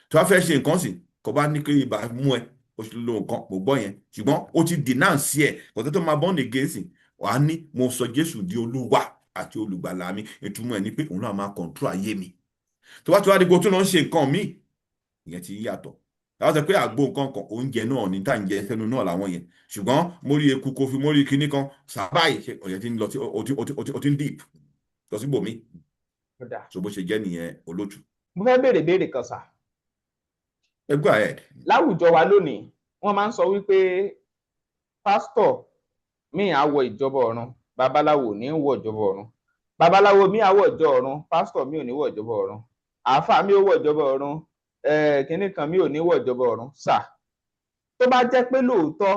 Tó bá fẹ́ ṣe nǹkan sí, kó bá ní kí ibà mú ẹ, o ṣe lo nǹkan, mo gbọ́ yẹn, ṣùgbọ́n ó ti denounce ẹ̀. Kò tó máa born again sí, wàá ní mo sọ Jésù di Olúwa àti olùgbàlà mi. Ìtumọ̀ ẹ̀ ni pé òun náà máa control ayé mi. Tó bá ti wá dípò tó lọ ń ṣe nǹkan míì, ìyẹn ti yàtọ̀. Láwọn sọ pé àgbo nǹkan kan, oúnjẹ náà ní tá à ń jẹ sẹ́nu náà làwọn yẹn, ṣùgbọ́n mo rí eku kofi, mo rí kinní kan sábàyì ṣe, ọ̀yẹ́ ti ń lọ sí o ti ń deep lọ sí bòmí. So bó ṣe jẹ́ nìyẹn, olótù. Mo fẹ́ béèrè béèrè kan, sà. Ẹ go ahead. Láwùjọ wa lónìí, wọ́n máa ń sọ wípé pásítọ̀ míì á wọ ìjọba ọ̀run, babaláwo ò ní wọ ìjọba ọ̀run. Babaláwo míì á wọ ìjọ ọ̀run, pásítọ̀ míì ò ní wọ ìjọba ọ̀run. Àáfàá míì ó wọ ìjọba ọ̀run, kínní kan míì ò ní wọ ìjọba ọ̀run. Sà, tó bá jẹ́ pé lóòótọ́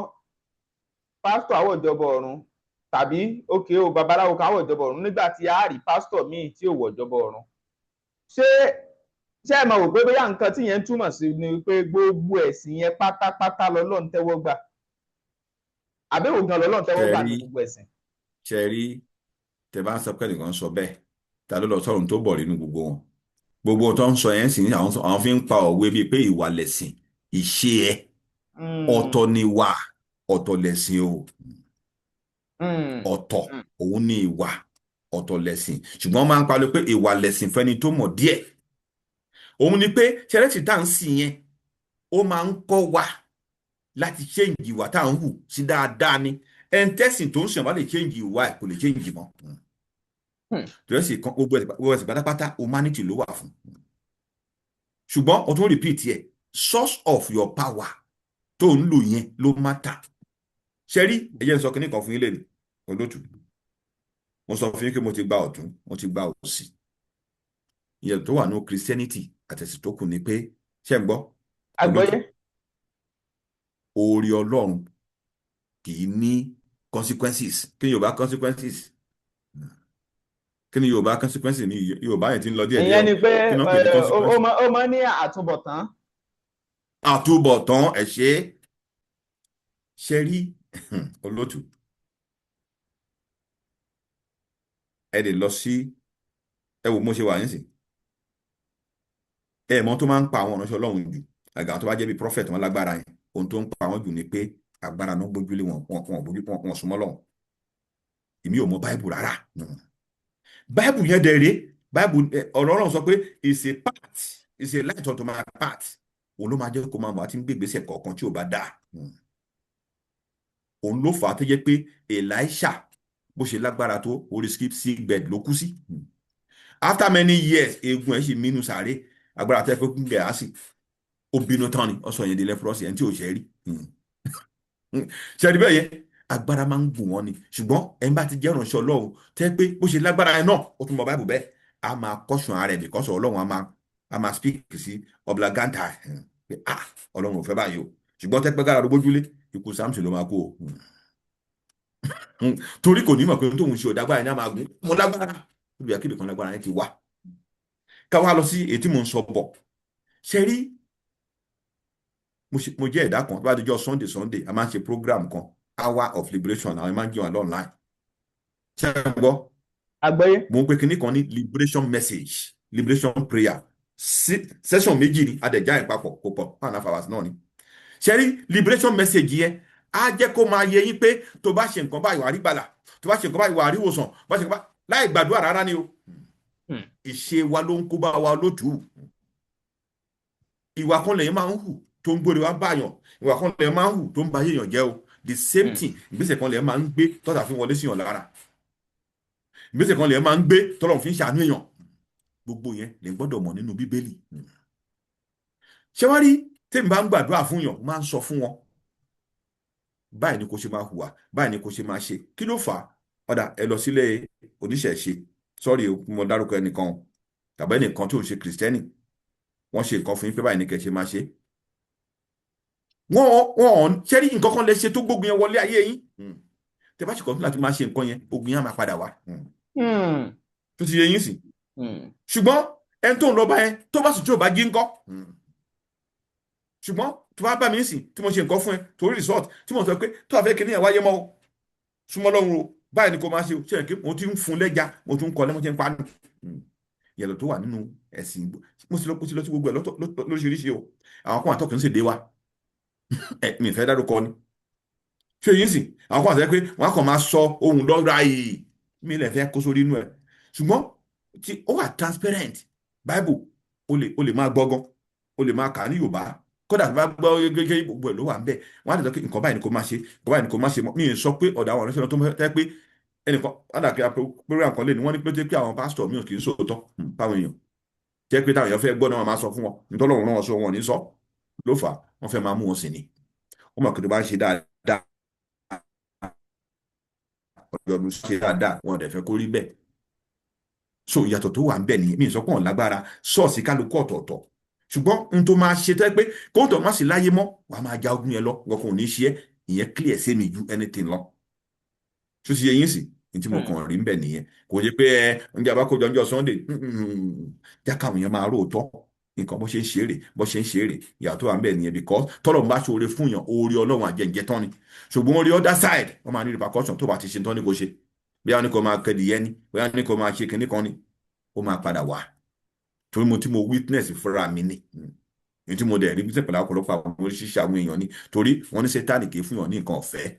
pásítọ̀ á wọ ìjọba ọ̀run, tàbí òkè o, babaláwo kan á wọ ìjọba ọ̀run, nígbà tí a rí pásítọ̀ míì tí ò wọ ìjọba ọ̀run, ṣé ẹ mọ̀ wò pé bóyá nǹkan tí yẹn ń túmọ̀ sí ni pé gbogbo ẹ̀sìn yẹn pátápátá lọ́lọ́run tẹ́wọ́ gbà, àbẹ̀wò gan lọ́lọ́run tẹ́wọ́ gbà ní gbogbo ẹ̀sìn? Ṣe rí, tẹ bá ń sọ pé nìkan sọ bẹ́ẹ̀, ta ló lọ sọ̀rọ̀ tó bọ̀ nínú gbogbo wọn? Gbogbo tó ń sọ yẹn sì ní àwọn fi ń pa òwe bíi pé ìwà lẹ̀sìn, ìṣe ẹ ọ̀tọ̀ ni ìwà, ọ̀tọ̀ lẹ̀sìn o. Ọ̀tọ̀ òun ni ìwà, ọ̀tọ̀ lẹ̀sìn. Ṣùgbọ́n máa ń pariwo pé ìwà lẹ̀sìn fẹ́ni tó mọ̀ díẹ̀. Òun ni pé ṣẹlẹ́sì tá à ń sìn yẹn, ó máa ń kọ́ wa láti change ìwà tá à ń hù sí dáadáa ni. Ẹn tẹ́sìn tó ń sìn bá lè change ìwà ẹ̀, kò lè change mọ́. Tẹ́sìn kan, gbogbo ẹ̀sìn pátápátá, humanity ló wà fún. Ṣùgbọ́n o tún repeat ẹ̀, source of your power tó ń lò yẹn ló matter. Ṣe rí, ẹ jẹ́ n sọ kinní kan fún yín lẹ́nu, olótù. Mo sọ fún yín pé mo ti gba ọ̀tún, mo ti gba òsì. Ìyẹn tó wà ní Christianity àtẹ̀sìn tó kù ni pé, ṣé ń gbọ́, olótù? Àgbọ́yé. Oore Ọlọ́run kì í ní consequences. Kí ni Yorùbá consequences? Kí ni Yorùbá consequences ní Yorùbá yẹn ti ń lọ díẹ̀ díẹ̀ Ìyẹn ni pé o. Kí ni wọ́n pè ní consequences? Ó máa ní àtúbọ̀tán. Àtúbọ̀tán, ẹ̀ ṣe é ṣe rí, olótù. Ẹ lè lọ sí, ẹ wò mo ṣe wà nísìn, ẹ mọ̀ tó máa ń pa àwọn ìránṣẹ́ Ọlọ́run jù, àgàgà tó bá jẹ́ bí prophet wọn lágbára yẹn, ohun tó ń pa wọ́n jù ni pé agbára náà gbójúlé wọn, wọn wọn bójú wọn, wọn súnmọ́ Ọlọ́run. Èmi ò mọ báìbù rárá. Báìbù yẹn dẹ̀ rèé, báìbù ọ̀rọ̀ Ọlọ́run sọ pé is a path, is a light unto my path. Òun ló máa jẹ́ kó máa mọ̀ àti ń gbé ìgbésẹ̀ kọ̀ọ̀kan tí ò bá dáa. Òun ló fà á tó jẹ́ pé Elisha, bó ṣe lágbára tó, orí sick bed ló kú sí. After many years, eegun ẹ̀ sì mínú sàárè. Agbára tẹ́ fẹ́ kún Gẹ̀hásì, ó bínú tán ni ó sọ yẹn di leprosy, ẹni tí ò ṣe rí. Ṣe rí bẹ́ẹ̀ yẹn, agbára máa ń gùn wọ́n ni. Ṣùgbọ́n ẹni bá ti jẹ́ ìránṣẹ́ Ọlọ́run tẹ́ pé bó ṣe lágbára ẹ náà, ó tún mọ báìbù bẹ́ẹ̀, a máa kọ́sùn ara ẹ̀ because Ọlọ́run a máa speak sí oblaganta pé, ah, Ọlọ́run ò fẹ́ báyìí o. Ṣùgbọ́n tẹ́ pẹ́ gára ló gbójúlé, ikú Samson ló máa kú o. Torí kò ní mọ̀ pé tóun ṣe ò dágbára ní a máa gún mo lágbára ibi àkébì kan, lágbára yẹn ti wá. Ká wá lọ sí èyí tí mò ń sọ bọ̀. Ṣe rí, mo jẹ́ ẹ̀dá kan tó bá dijọ́ Sunday Sunday, a máa ń ṣe program kan, Hour of Liberation. Àwọn máa ń jẹun àlọ́ online. Ṣé ẹ gbọ́? Àgbọ́yé. Mo ń pe kinní kan ní liberation message, liberation prayer. Session 2 ni adẹ̀já ẹ̀ papọ̀, kò pọ̀, 1.5 hours náà ni. Ṣe rí, liberation message yẹn á jẹ́ kó máa yé yín pé tó bá ṣe nǹkan báyìí, wà á rí gbàlà, tó bá ṣe nǹkan báyìí, wà á rí ìwòsàn, tó bá ṣe nǹkan báyìí, láì gbàdúrà rárá ni o. Ìṣe wa ló ń kó bá wa lótùú. Ìwà kan lèyìn máa ń hù tó ń gbóre wá báyàn, ìwà kan lèyìn máa ń hù tó ń ba yéèyàn jẹ́ o. The same thing, ìgbésẹ̀ kan lèyìn máa ń gbé tọ́ta fi wọlé síyàn lára, ìgbésẹ̀ kan lèyìn máa ń gbé tọ́lọ́run fi ń ṣàánú èèyàn. Gbogbo yẹn lè gbọ́dọ̀ mọ̀ nínú Bíbélì. Ṣé wá rí, tèmi bá ń gbàdúrà fún yàn, máa ń sọ fún wọn, báyìí ni kò ṣe máa hùwà, báyìí ni kò ṣe máa ṣe. Kí ló fà á? Ọ̀dà, ẹ lọ sílé oníṣẹ̀ṣe, sọ́ọ̀rì, mo dárúkọ ẹnìkan tàbí ẹnìkan tí ò ń ṣe Kìrìsìtẹ́nì, wọ́n ṣe nǹkan fún yín pé báyìí ni kẹ́ ṣe máa ṣe. Wọ́n ṣe rí, nǹkan kan lè ṣe tó gbógun yẹn wọlé ayé yín. Tẹ bá ṣe kọ́ láti máa ṣe nǹkan yẹn, ogun yẹn á máa padà wá. Tó ti yé yín sí? Ṣùgbọ́n ẹni tó ń lọ bá yẹn, tó bá sì tí ò bá jí ńkọ́? Ṣùgbọ́n tó bá bá mi sìn, tí mo ṣe nǹkan fún ẹ torí result tí mo sọ pé tó bá fẹ́ kí níyàn wáyé mọ́ o, súnmọ́ Ọlọ́run o, báyìí ni kò máa ṣe o, ṣe é kí mo ti ń fún lẹ́ja, mo tún ń kọ́ lẹ́mọ́ tí ń pa nù. Ìyàtọ̀ tó wà nínú ẹ̀sìn, mo ti lọ sí gbogbo ẹ̀ lóríṣiríṣi o. Àwọn kan àtọ́kùn sì dé wa ẹ, mi fẹ́ dárúkọ ni. Ṣé yín sì, àwọn kan àti pé wọ́n á kàn máa sọ ohun lọ́ra yìí, mi lè fẹ́ kó sórí inú ẹ̀. Ṣùgbọ́n tí ó wà transparent Bible, o lè máa gbọ́gán, o lè máa kà á ní Yorùbá, kódà tó bá gbọ́ gẹ́gẹ́, gbogbo ẹ̀ ló wà ń bẹ̀. Wọ́n á lè sọ pé nǹkan báyìí ni kò máa ṣe, nǹkan báyìí ni kò máa ṣe. Mi ì sọ pé ọ̀dọ̀ àwọn ọ̀rẹ́sọ̀rọ̀ tó ń tẹ́ pé ẹnìkan ádàkẹ́ program kan lè ní wọ́n ní pé àwọn pásítọ̀ mi ò kì í sòótọ́ fáwọn èèyàn, jẹ́ pé táwọn èèyàn fẹ́ gbọ́ náà, máa sọ fún wọn nítorí Ọlọ́run rán wọn sọ, wọn ò ní sọ. Ló fà á, wọ́n fẹ́ máa mú wọn sí ni. Wọ́n mọ̀ pé tó bá ń ṣe dáadáa, ọdún ṣe dáadáa, wọn ò dẹ̀ fẹ́ kó rí bẹ́ẹ̀. So ìyàtọ̀ tó wà ń bẹ̀ nìyẹn. Mi ì sọ pé wọn lágbára ṣọ́ọ̀ṣì kálukú ọ̀tọ̀ọ̀tọ̀, ṣùgbọ́n n tó máa ṣe tẹ́ pé kóńtò má sì láyé mọ́, wàá máa ja ogun yẹn lọ, wọn kò ní ṣe é. Ìyẹn clear sí mi ju anything lọ. Tó ti yẹ yín sí ní tí mo kàn rí ń bẹ̀ nìyẹn. Kò jẹ́ pé ẹ ń jẹ́ abákojọ ọjọ́ Sunday já káwọn èèyàn máa róòtọ́ nǹkan bó ṣe ń ṣeré, bó ṣe ń ṣeré. Ìyàtọ̀ wà ń bẹ̀ nìyẹn, because tọ́lọ̀ ń bá ṣoore fún yàn, oore Ọlọ́run àjẹjẹ tán ni. Ṣùgbọ́n oore other side, wọ́n máa ní repercussion. Tó bá ti ṣe tán ní kò ṣe, bí wọ́n ní kò máa kẹ́dìyẹ ni, bí wọ́n ní kò máa ṣe kinní kan ni, ó máa padà wá. Torí mo tí mo witness fúnra mi ni ní tí mo dẹ̀ rí bí pẹ̀lú ọ̀pọ̀lọpọ̀ àwọn oríṣiríṣi àwọn èèyàn ni, torí wọ́n ní Sátánì kì í fún yàn ní nǹkan ọ̀fẹ́.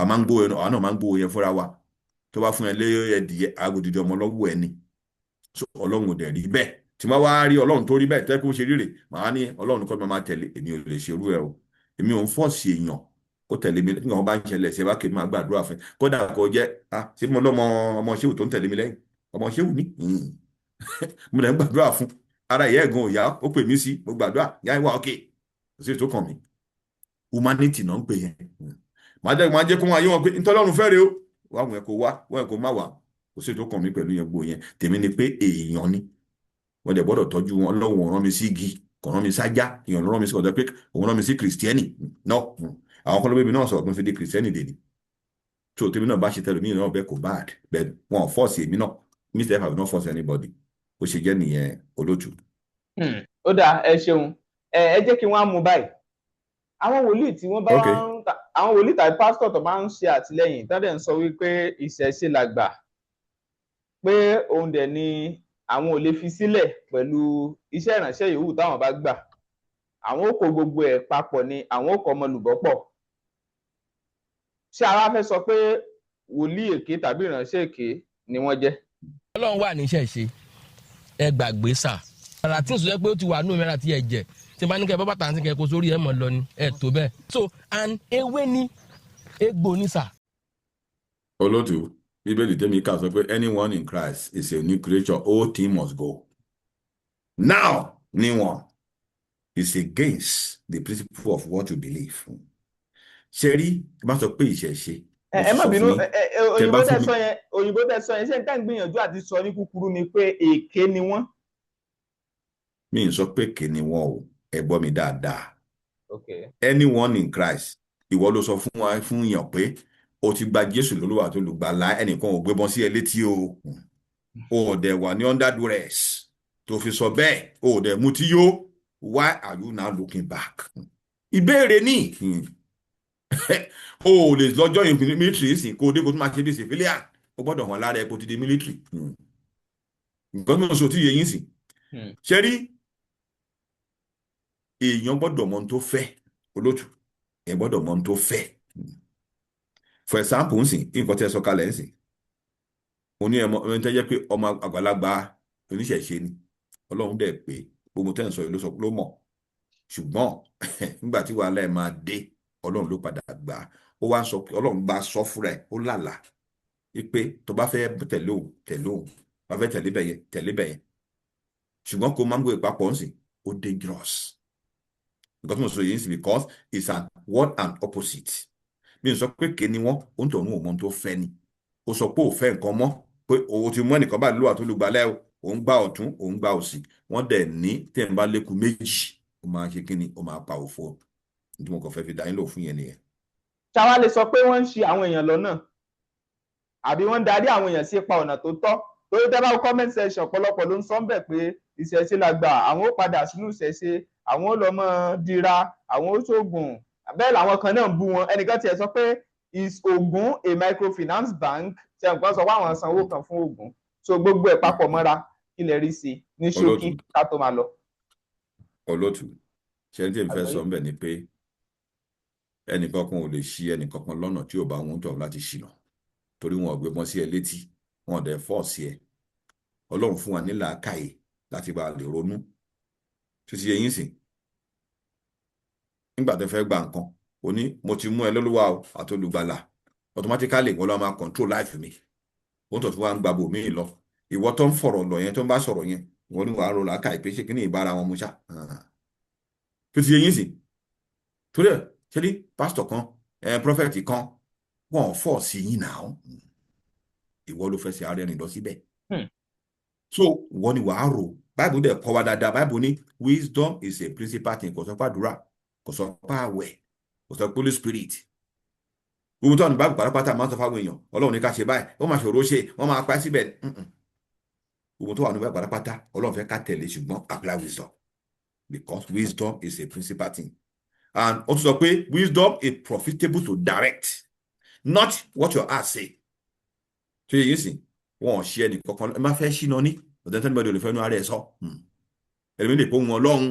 A máa ń gbó ẹnu, àwọn náà máa ń gbó yẹn fúnra wa. Tó bá fún ẹ lé ẹdìyẹ agodidi ọmọ lọ́wọ́ ẹ ni. So Ọlọ́run ò dẹ̀ rí bẹ́ẹ̀. Tí wọ́n wá rí Ọlọ́run tó rí bẹ́ẹ̀ tẹ́ kó ṣe ríre, màá ní Ọlọ́run kọ́ máa tẹ̀lé. Èmi ò lè ṣerú ẹ o. Èmi ò ń force èèyàn kó tẹ̀lé mi. Nígbà wọn bá ń ṣẹlẹ̀ ṣe bá kì í máa gbàdúrà fún ẹ, kódà kó jẹ́ ah, ṣé mo lọ́mọ ọmọ ṣéwù tó ń tẹ̀lé mi lẹ́yìn, ọmọ ṣéwù ní mo lè ń gbàdúrà fún ara ìyá ẹ̀gan òyà, ó pè mí sí, mo gbàdúrà, ìyá ìwà òkè, kò sí ètò kàn mí. Humanity náà ń pè yẹn. Máa jẹ́ kó wọn ayé wọn pé ntọ́lọ́run fẹ́ rè o, wá wọn kó wá wọn kó má wá, kò sí ètò kàn mí pẹ̀lú yẹn. Gbò yẹn tèmi ni pé èèyàn ni wọ́n dẹ̀ gbọ́dọ̀ tọ́jú wọn. Ọlọ́run rán mi sí igi, kò rán mi sájá, èèyàn ló rán mi sí ọ̀dọ̀ pé òun rán mi sí Kìrìsìtẹ́nì. No, àwọn kan ló bẹ́ẹ̀ mi náà sọ̀rọ̀ tó fi di Kìrìsìtẹ́nì dè ní tó tèmi náà bá ṣe tẹ̀lé mi náà bẹ́ẹ̀, kò bad bẹ́ẹ̀. Wọn ò force èmi náà. Mr. F, I will not force anybody. Ó ṣe jẹ́ nìyẹn, olótù. Ó dáa, ẹ ṣeun. Ẹ jẹ́ kí wọ́n á mú báyìí, àwọn wòlíì tí wọ́n bá ń àwọn wòlíì tàbí pásítọ̀ tó máa ń ṣe àtìlẹ́yìn tó dẹ̀ ń sọ wípé ìṣẹ̀ṣe làgbà, pé òun dẹ̀ ni àwọn ò lè fi sílẹ̀ pẹ̀lú iṣẹ́ ìránṣẹ́ yòówù táwọn bá gbà, àwọn ò kó gbogbo ẹ̀ papọ̀ ni, àwọn ò kọ́ ọmọlùbọ́ pọ̀. Ṣé ara fẹ́ sọ pé wòlíì èké tàbí ìránṣẹ́ èké ni wọ́n jẹ́? Ọlọ́run wà níṣẹ́ ṣe, ẹ gbàgbé sà. Ara tí ń sọ pé ó ti wà nínú mẹ́ra tí ẹ jẹ, tí n bá ní kẹ́ bọ́ bàtà àti kẹ́ kó sórí ẹ mọ̀ lọ ni, ẹ tó bẹ́ẹ̀. So and ewé ni, egbò ni sà. Olótù, Bíbélì tèmi kà sọ pé anyone in Christ is a new creature, all things must go. Now, new one is against the principle of what you believe. Ṣe rí, bá sọ pé ìṣẹ̀ṣe. Ẹ má bínú, òyìnbó tẹ sọ yẹn, òyìnbó tẹ sọ yẹn, ṣé n tá ń gbìyànjú àti sọ ní kúkúrú ni pé èké ni wọ́n? Mi ń sọ pé èké ni wọ́n o. Ẹ gbọ́ mi dáadáa. Anyone in Christ, ìwọ ló sọ fún wa, fún yàn pé O ti gba Jésù lólúwa tó lùgbàlà, ẹnìkan ò gbébọn sí ẹ létí o. O ò dẹ̀ wà ní under duress tó fi sọ bẹ́ẹ̀, o ò dẹ̀ mutí yó. Why are you now looking back? Ìbéèrè ní, o ò lè lọ́jọ́ yìí military sìn kó o dé kó o tún máa ṣe bí civilian. O gbọ́dọ̀ hàn lára ẹ kó o ti di military. Nǹkan tó ń sọ tí yẹ yín sìn. Ṣe rí, èèyàn gbọ́dọ̀ mọ ohun tó fẹ́, olótù. Èèyàn gbọ́dọ̀ mọ ohun tó fẹ́. For example, ń sìn, nǹkan tí ẹ sọ kalẹ̀ ń sìn, mo ní ẹmọ ẹni tẹ́ jẹ́ pé ọmọ àgbàlagbà oníṣẹ̀ṣe ni. Ọlọ́run dẹ̀ pé gbogbo tẹ́ ń sọ yìí ló sọ ló mọ̀, ṣùgbọ́n nígbà tí wàhálà ẹ̀ máa dé, Ọlọ́run ló padà gbà á. Ó wá ń sọ pé Ọlọ́run bá sọ fúnra ẹ̀, ó lálàá pé tó bá fẹ́ tẹ̀lé òun, tẹ̀lé òun, bá fẹ́ tẹ̀lé bẹ̀yẹn, tẹ̀lé bẹ̀yẹn, ṣùgbọ́n kó máa ń gbé papọ̀ ń sìn, ó dangerous. Nǹkan tí mo sọ yìí ń sìn, because it's an word and opposite. Mi ò sọ pé ké ni wọ́n. Ó ń tọ̀ ní òun mọ́ tó fẹ́ ni. Ó sọ pé ò fẹ́ nǹkan mọ́, pé òun ti mú ẹnìkan báyìí lówà tó lùgbàlẹ̀ o, òun gba ọ̀tún, òun gba òsì. Wọ́n dẹ̀ ní tẹ̀ ń bá lékun méjì, ó máa ṣe kíni? Ó máa pa òfo. Tí mo kàn fẹ́ fi dá yín lò fún yẹn nìyẹn. Ṣáwá lè sọ pé wọ́n ń ṣi àwọn èèyàn lọ́nà, àbí wọ́n ń darí àwọn èèyàn sí ipa ọ̀nà tó tọ́? Torí tẹ́ bá wo comment section, ọ̀pọ̀lọpọ̀ ló ń sọ ń bẹ̀ pé ìṣẹ̀ṣe la gbà, àwọn ó padà sínú ìṣẹ̀ṣe, àwọn ó lọ mọ́ dira, àwọn ó ṣoògùn. Bẹ́ẹ̀ làwọn kan náà ń bú wọn. Ẹnìkan tiẹ̀ sọ pé, "Is Ogun a microfinance bank?" Ṣe nǹkan sọ pé àwọn sanwó kan fún Ogun? So gbogbo ẹ̀ papọ̀ mọ́ra, kí lè rí sí ní ṣókí ká tó máa lọ. Olótù, ṣe ní tí èmi fẹ́ sọ ńbẹ̀ ni pé ẹnìkankan ò lè ṣi ẹnìkankan lọ́nà tí ò bá wọn tọ̀ láti ṣìnà, torí wọn ò gbé wọn sí ẹ létí, wọn ò dẹ̀ force ẹ. Ọlọ́run fún wa ní làákàyè láti bá a lè ronú títí eyín sìn. Nígbà tó fẹ́ gba nǹkan, o ní mo ti mú ẹ lólúwa o àti olùgbàlà, automatically wọ́n lọ́ máa control life mi. Wọ́n tó tún wá ń gba bòmíì lọ. Ìwọ tó ń fọ̀rọ̀ lọ yẹn, tó ń bá sọ̀rọ̀ yẹn, wọ́n ní wàá ro làákàyè pé ṣé kí ní ìbára wọn mu ṣá tó ti eyín sìn. Torí ẹ ṣe ní pásítọ̀ kan, prophet kan, wọn ò force yín náà. Ìwọ ló fẹ́ ṣe ara ẹni lọ síbẹ̀. So ìwọ ni wàá rò. Báìbù dẹ̀ kọ́ wa dáadáa. Báìbù ní wisdom is a principal thing. Kò sọ pé àdúrà, kò sọ pé àwẹ̀, kò sọ pé Holy Spirit. Gbogbo tó wà ní báìbù pátápátá máa ń sọ fáwọn èèyàn, Ọlọ́run ní ká ṣe báyìí, wọ́n máa ṣòro ṣe, wọ́n máa pa síbẹ̀. Gbogbo tó wà ní báìbù pátápátá, Ọlọ́run fẹ́ ká tẹ̀lé, ṣùgbọ́n apply wisdom, because wisdom is a principal thing. And ó tún sọ pé wisdom is profitable to direct, not what your heart say. Ṣe yìí sìn, wọn ò ṣe ẹnì kankan. Ẹ má fẹ́ ṣìnà ní ọ̀dẹ́ tẹ́nibọ́dì ò lè fẹ́ nu ara ẹ̀ sọ. Ẹlẹ́mi lè pé òun Ọlọ́run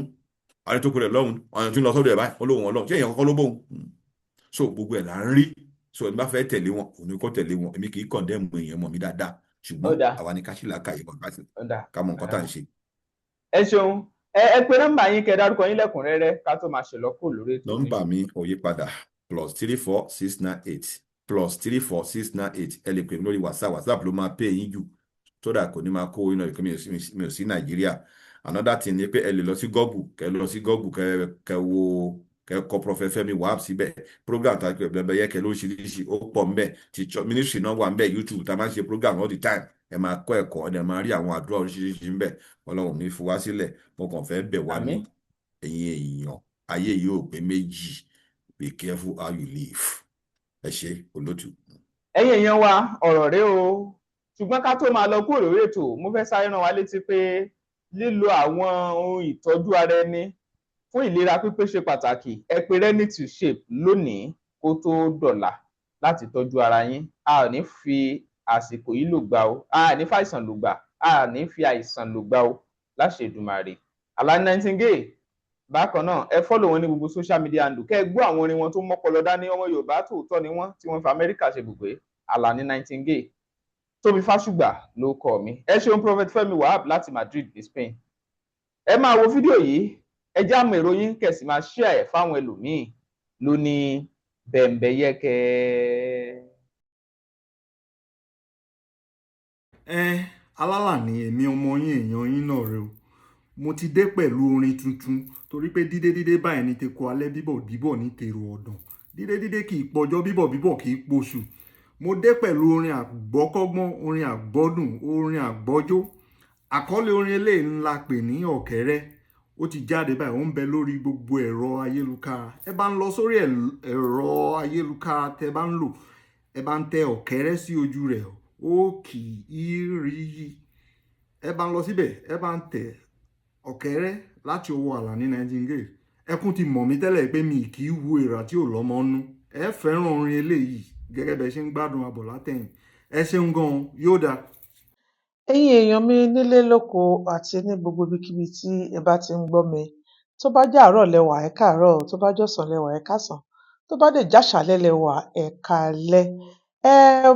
àrẹ tó kú rẹ̀ lọ́hùn, ọ̀nà tí ń lọ sọ́dọ̀ ẹ̀ báyìí, ó lóun Ọlọ́run. Ṣé èèyàn kọ́kọ́ ló bóun? So gbogbo ẹ̀ là ń rí. So ẹni bá fẹ́ tẹ̀lé wọn, òun ni kò tẹ̀lé wọn. Èmi kì í condemn èèyàn mọ̀ mí dáadáa, ṣùgbọ́n àwa ni ká ṣì làákàyè wọn ká mọ nǹkan tá à ń ṣe. Ẹ ṣeun. Ẹ pé nọ́mbà yín, kẹ́ dárúkọ yín lẹ́kùnrẹ́rẹ́ ká tó máa ṣèlọ́kù lórí ètò. Nọ́mbà mi ò yí padà: +34698, +34698. Ẹ lè pè mí lórí WhatsApp. WhatsApp ló máa pè yín jù, sódà kò ní máa kó iná ìkọ́. Mi ò sí Nàìjíríà. Another thing ni pé ẹ lè lọ sí Google, kẹ lọ sí Google, kẹ wo, kẹ kọ Prophet Fẹ́mi Wahab síbẹ̀. Program tá a bẹ yẹ kẹ lóríṣiríṣi, ó pọ̀ ńbẹ̀. Ti ministry náà wà ńbẹ̀. YouTube tá a máa ń ṣe program all the time. Ẹ máa kọ́ ẹ̀kọ́, ẹ dẹ̀ máa rí àwọn àdúrà oríṣiríṣi ńbẹ̀. Ọlọ́run ní fi wá sílẹ̀. Mo kàn fẹ́ bẹ̀ wá ní, ẹ̀yin èèyàn, ayé yìí ò pé méjì. Be careful how you live. Ẹ ṣé, olótù. Ẹ̀yin èèyàn wa, ọ̀rọ̀ rẹ o. Ṣùgbọ́n ká tó máa lọ kúrò lórí ètò, mo fẹ́ sáré rán wa létí pé lílo àwọn ohun ìtọ́jú ara ẹni fún ìlera pípé ṣe pàtàkì. Ẹ pè Ready to Shape lónìí kó tó dọ̀là láti tọ́jú ara yín. A ò ní fi àsìkò yìí lò gbà o, a ní fàìsàn lò gbà, a ní fi àìsàn lò gbà o, láṣẹ Èdùmàrè. Alani Nightingale, bákan náà, ẹ follow wọn ní gbogbo social media handle, kẹ́ ẹ gbọ́ àwọn orin wọn tó mọ́pọlọ dání. Ọmọ Yorùbá tòótọ́ ni wọ́n tí wọ́n fi Amẹ́ríkà ṣe ibùgbé. Alani Nightingale, Tóbi Fásùgbà ló kọ mi. Ẹ ṣeun, Prophet Fẹ́mi Wahab láti Madrid ní Spain. Ẹ máa wo fídíò yìí, ẹ já mọ èrò yín, kẹ́ sì máa share ẹ fáwọn ẹlòmíín lóní bẹ̀m̀bẹ̀yẹkẹ. Ẹ alálàní, èmi ọmọ yín, èèyàn yín náà rẹ o. Mo ti dé pẹ̀lú orin tuntun, torí pé dídé dídé báyìí ní teku alẹ́, bíbọ̀ bíbọ̀ ní tèrò ọ̀dàn, dídé dídé kì í pọjọ́, bíbọ̀ bíbọ̀ kì í poṣù. Mo dé pẹ̀lú orin àgbọ́kọ́gbọ́n, orin àgbọ́dùn, orin àgbọ́jó. Àkọlé orin eléyìí ńlá pè ní Ọ̀kẹ́rẹ́. Ó ti jáde báyìí, ó ń bẹ lórí gbogbo ẹ̀rọ ayélujára. Ẹ bá ń lọ sórí ẹ̀rọ ayélujára tẹ bá ń lò. Ẹ bá ń tẹ ọ̀kẹ́rẹ́ sí ojú rẹ̀, ó kì í rí i. Ẹ bá ń lọ síbẹ̀, ẹ bá ń tẹ ọ̀kẹ́rẹ́ láti ọwọ́ Àlàní Nightingale. Ẹkún ti mọ̀ mí tẹ́lẹ̀ pé mi kì í wo ìrà tí ò lọ́mọ nú. Ẹ fẹ́ràn orin eléyìí gẹ́gẹ́ bẹ́ ṣe ń gbádùn abọ̀ látẹ̀yìn. Ẹ ṣeun gan-an, yóò dáa. Ẹ̀yin èèyàn mi nílé lóko àti ní gbogbo ibikíbi tí ẹ bá ti ń gbọ́ mi, tó bá jẹ́ àárọ̀ lẹ wà, ẹ káàárọ̀ o, tó bá jọ̀sán lẹ wà, ẹ káàsán, tó bá dẹ̀ jáṣàálẹ́ lẹ wà, ẹ káalẹ́.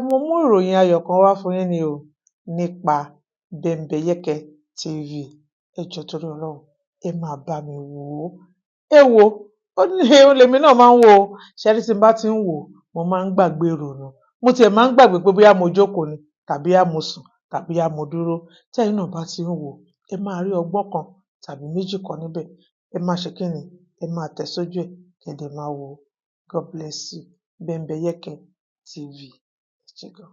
Mo mú ìròyìn ayọ̀ kan wá fún yín ni o nípa Bembeyeke TV. Ẹ jọ̀ọ́ torí Ọlọ́run, ẹ máa bá mi wò ó. Ẹ wò ó ní òun lèmi náà máa ń wò ó. Ṣé ẹ rí, tí n bá ti ń wò ó, mo máa ń gbàgbé ìrònú. Mo tiẹ̀ máa ń gbàgbé pé bóyá mo jókòó ni tàbí bóyá mo sùn tàbí bóyá mo dúró. Tẹ́yin náà bá ti ń wò ó, ẹ máa rí ọgbọ́n kan tàbí méjì kan níbẹ̀. Ẹ máa ṣe kí ni? Ẹ máa tẹ̀ sójú ẹ̀, kẹ́ dẹ̀ máa wò ó. God bless you. Bembeyeke TV. Ẹ ṣé gan.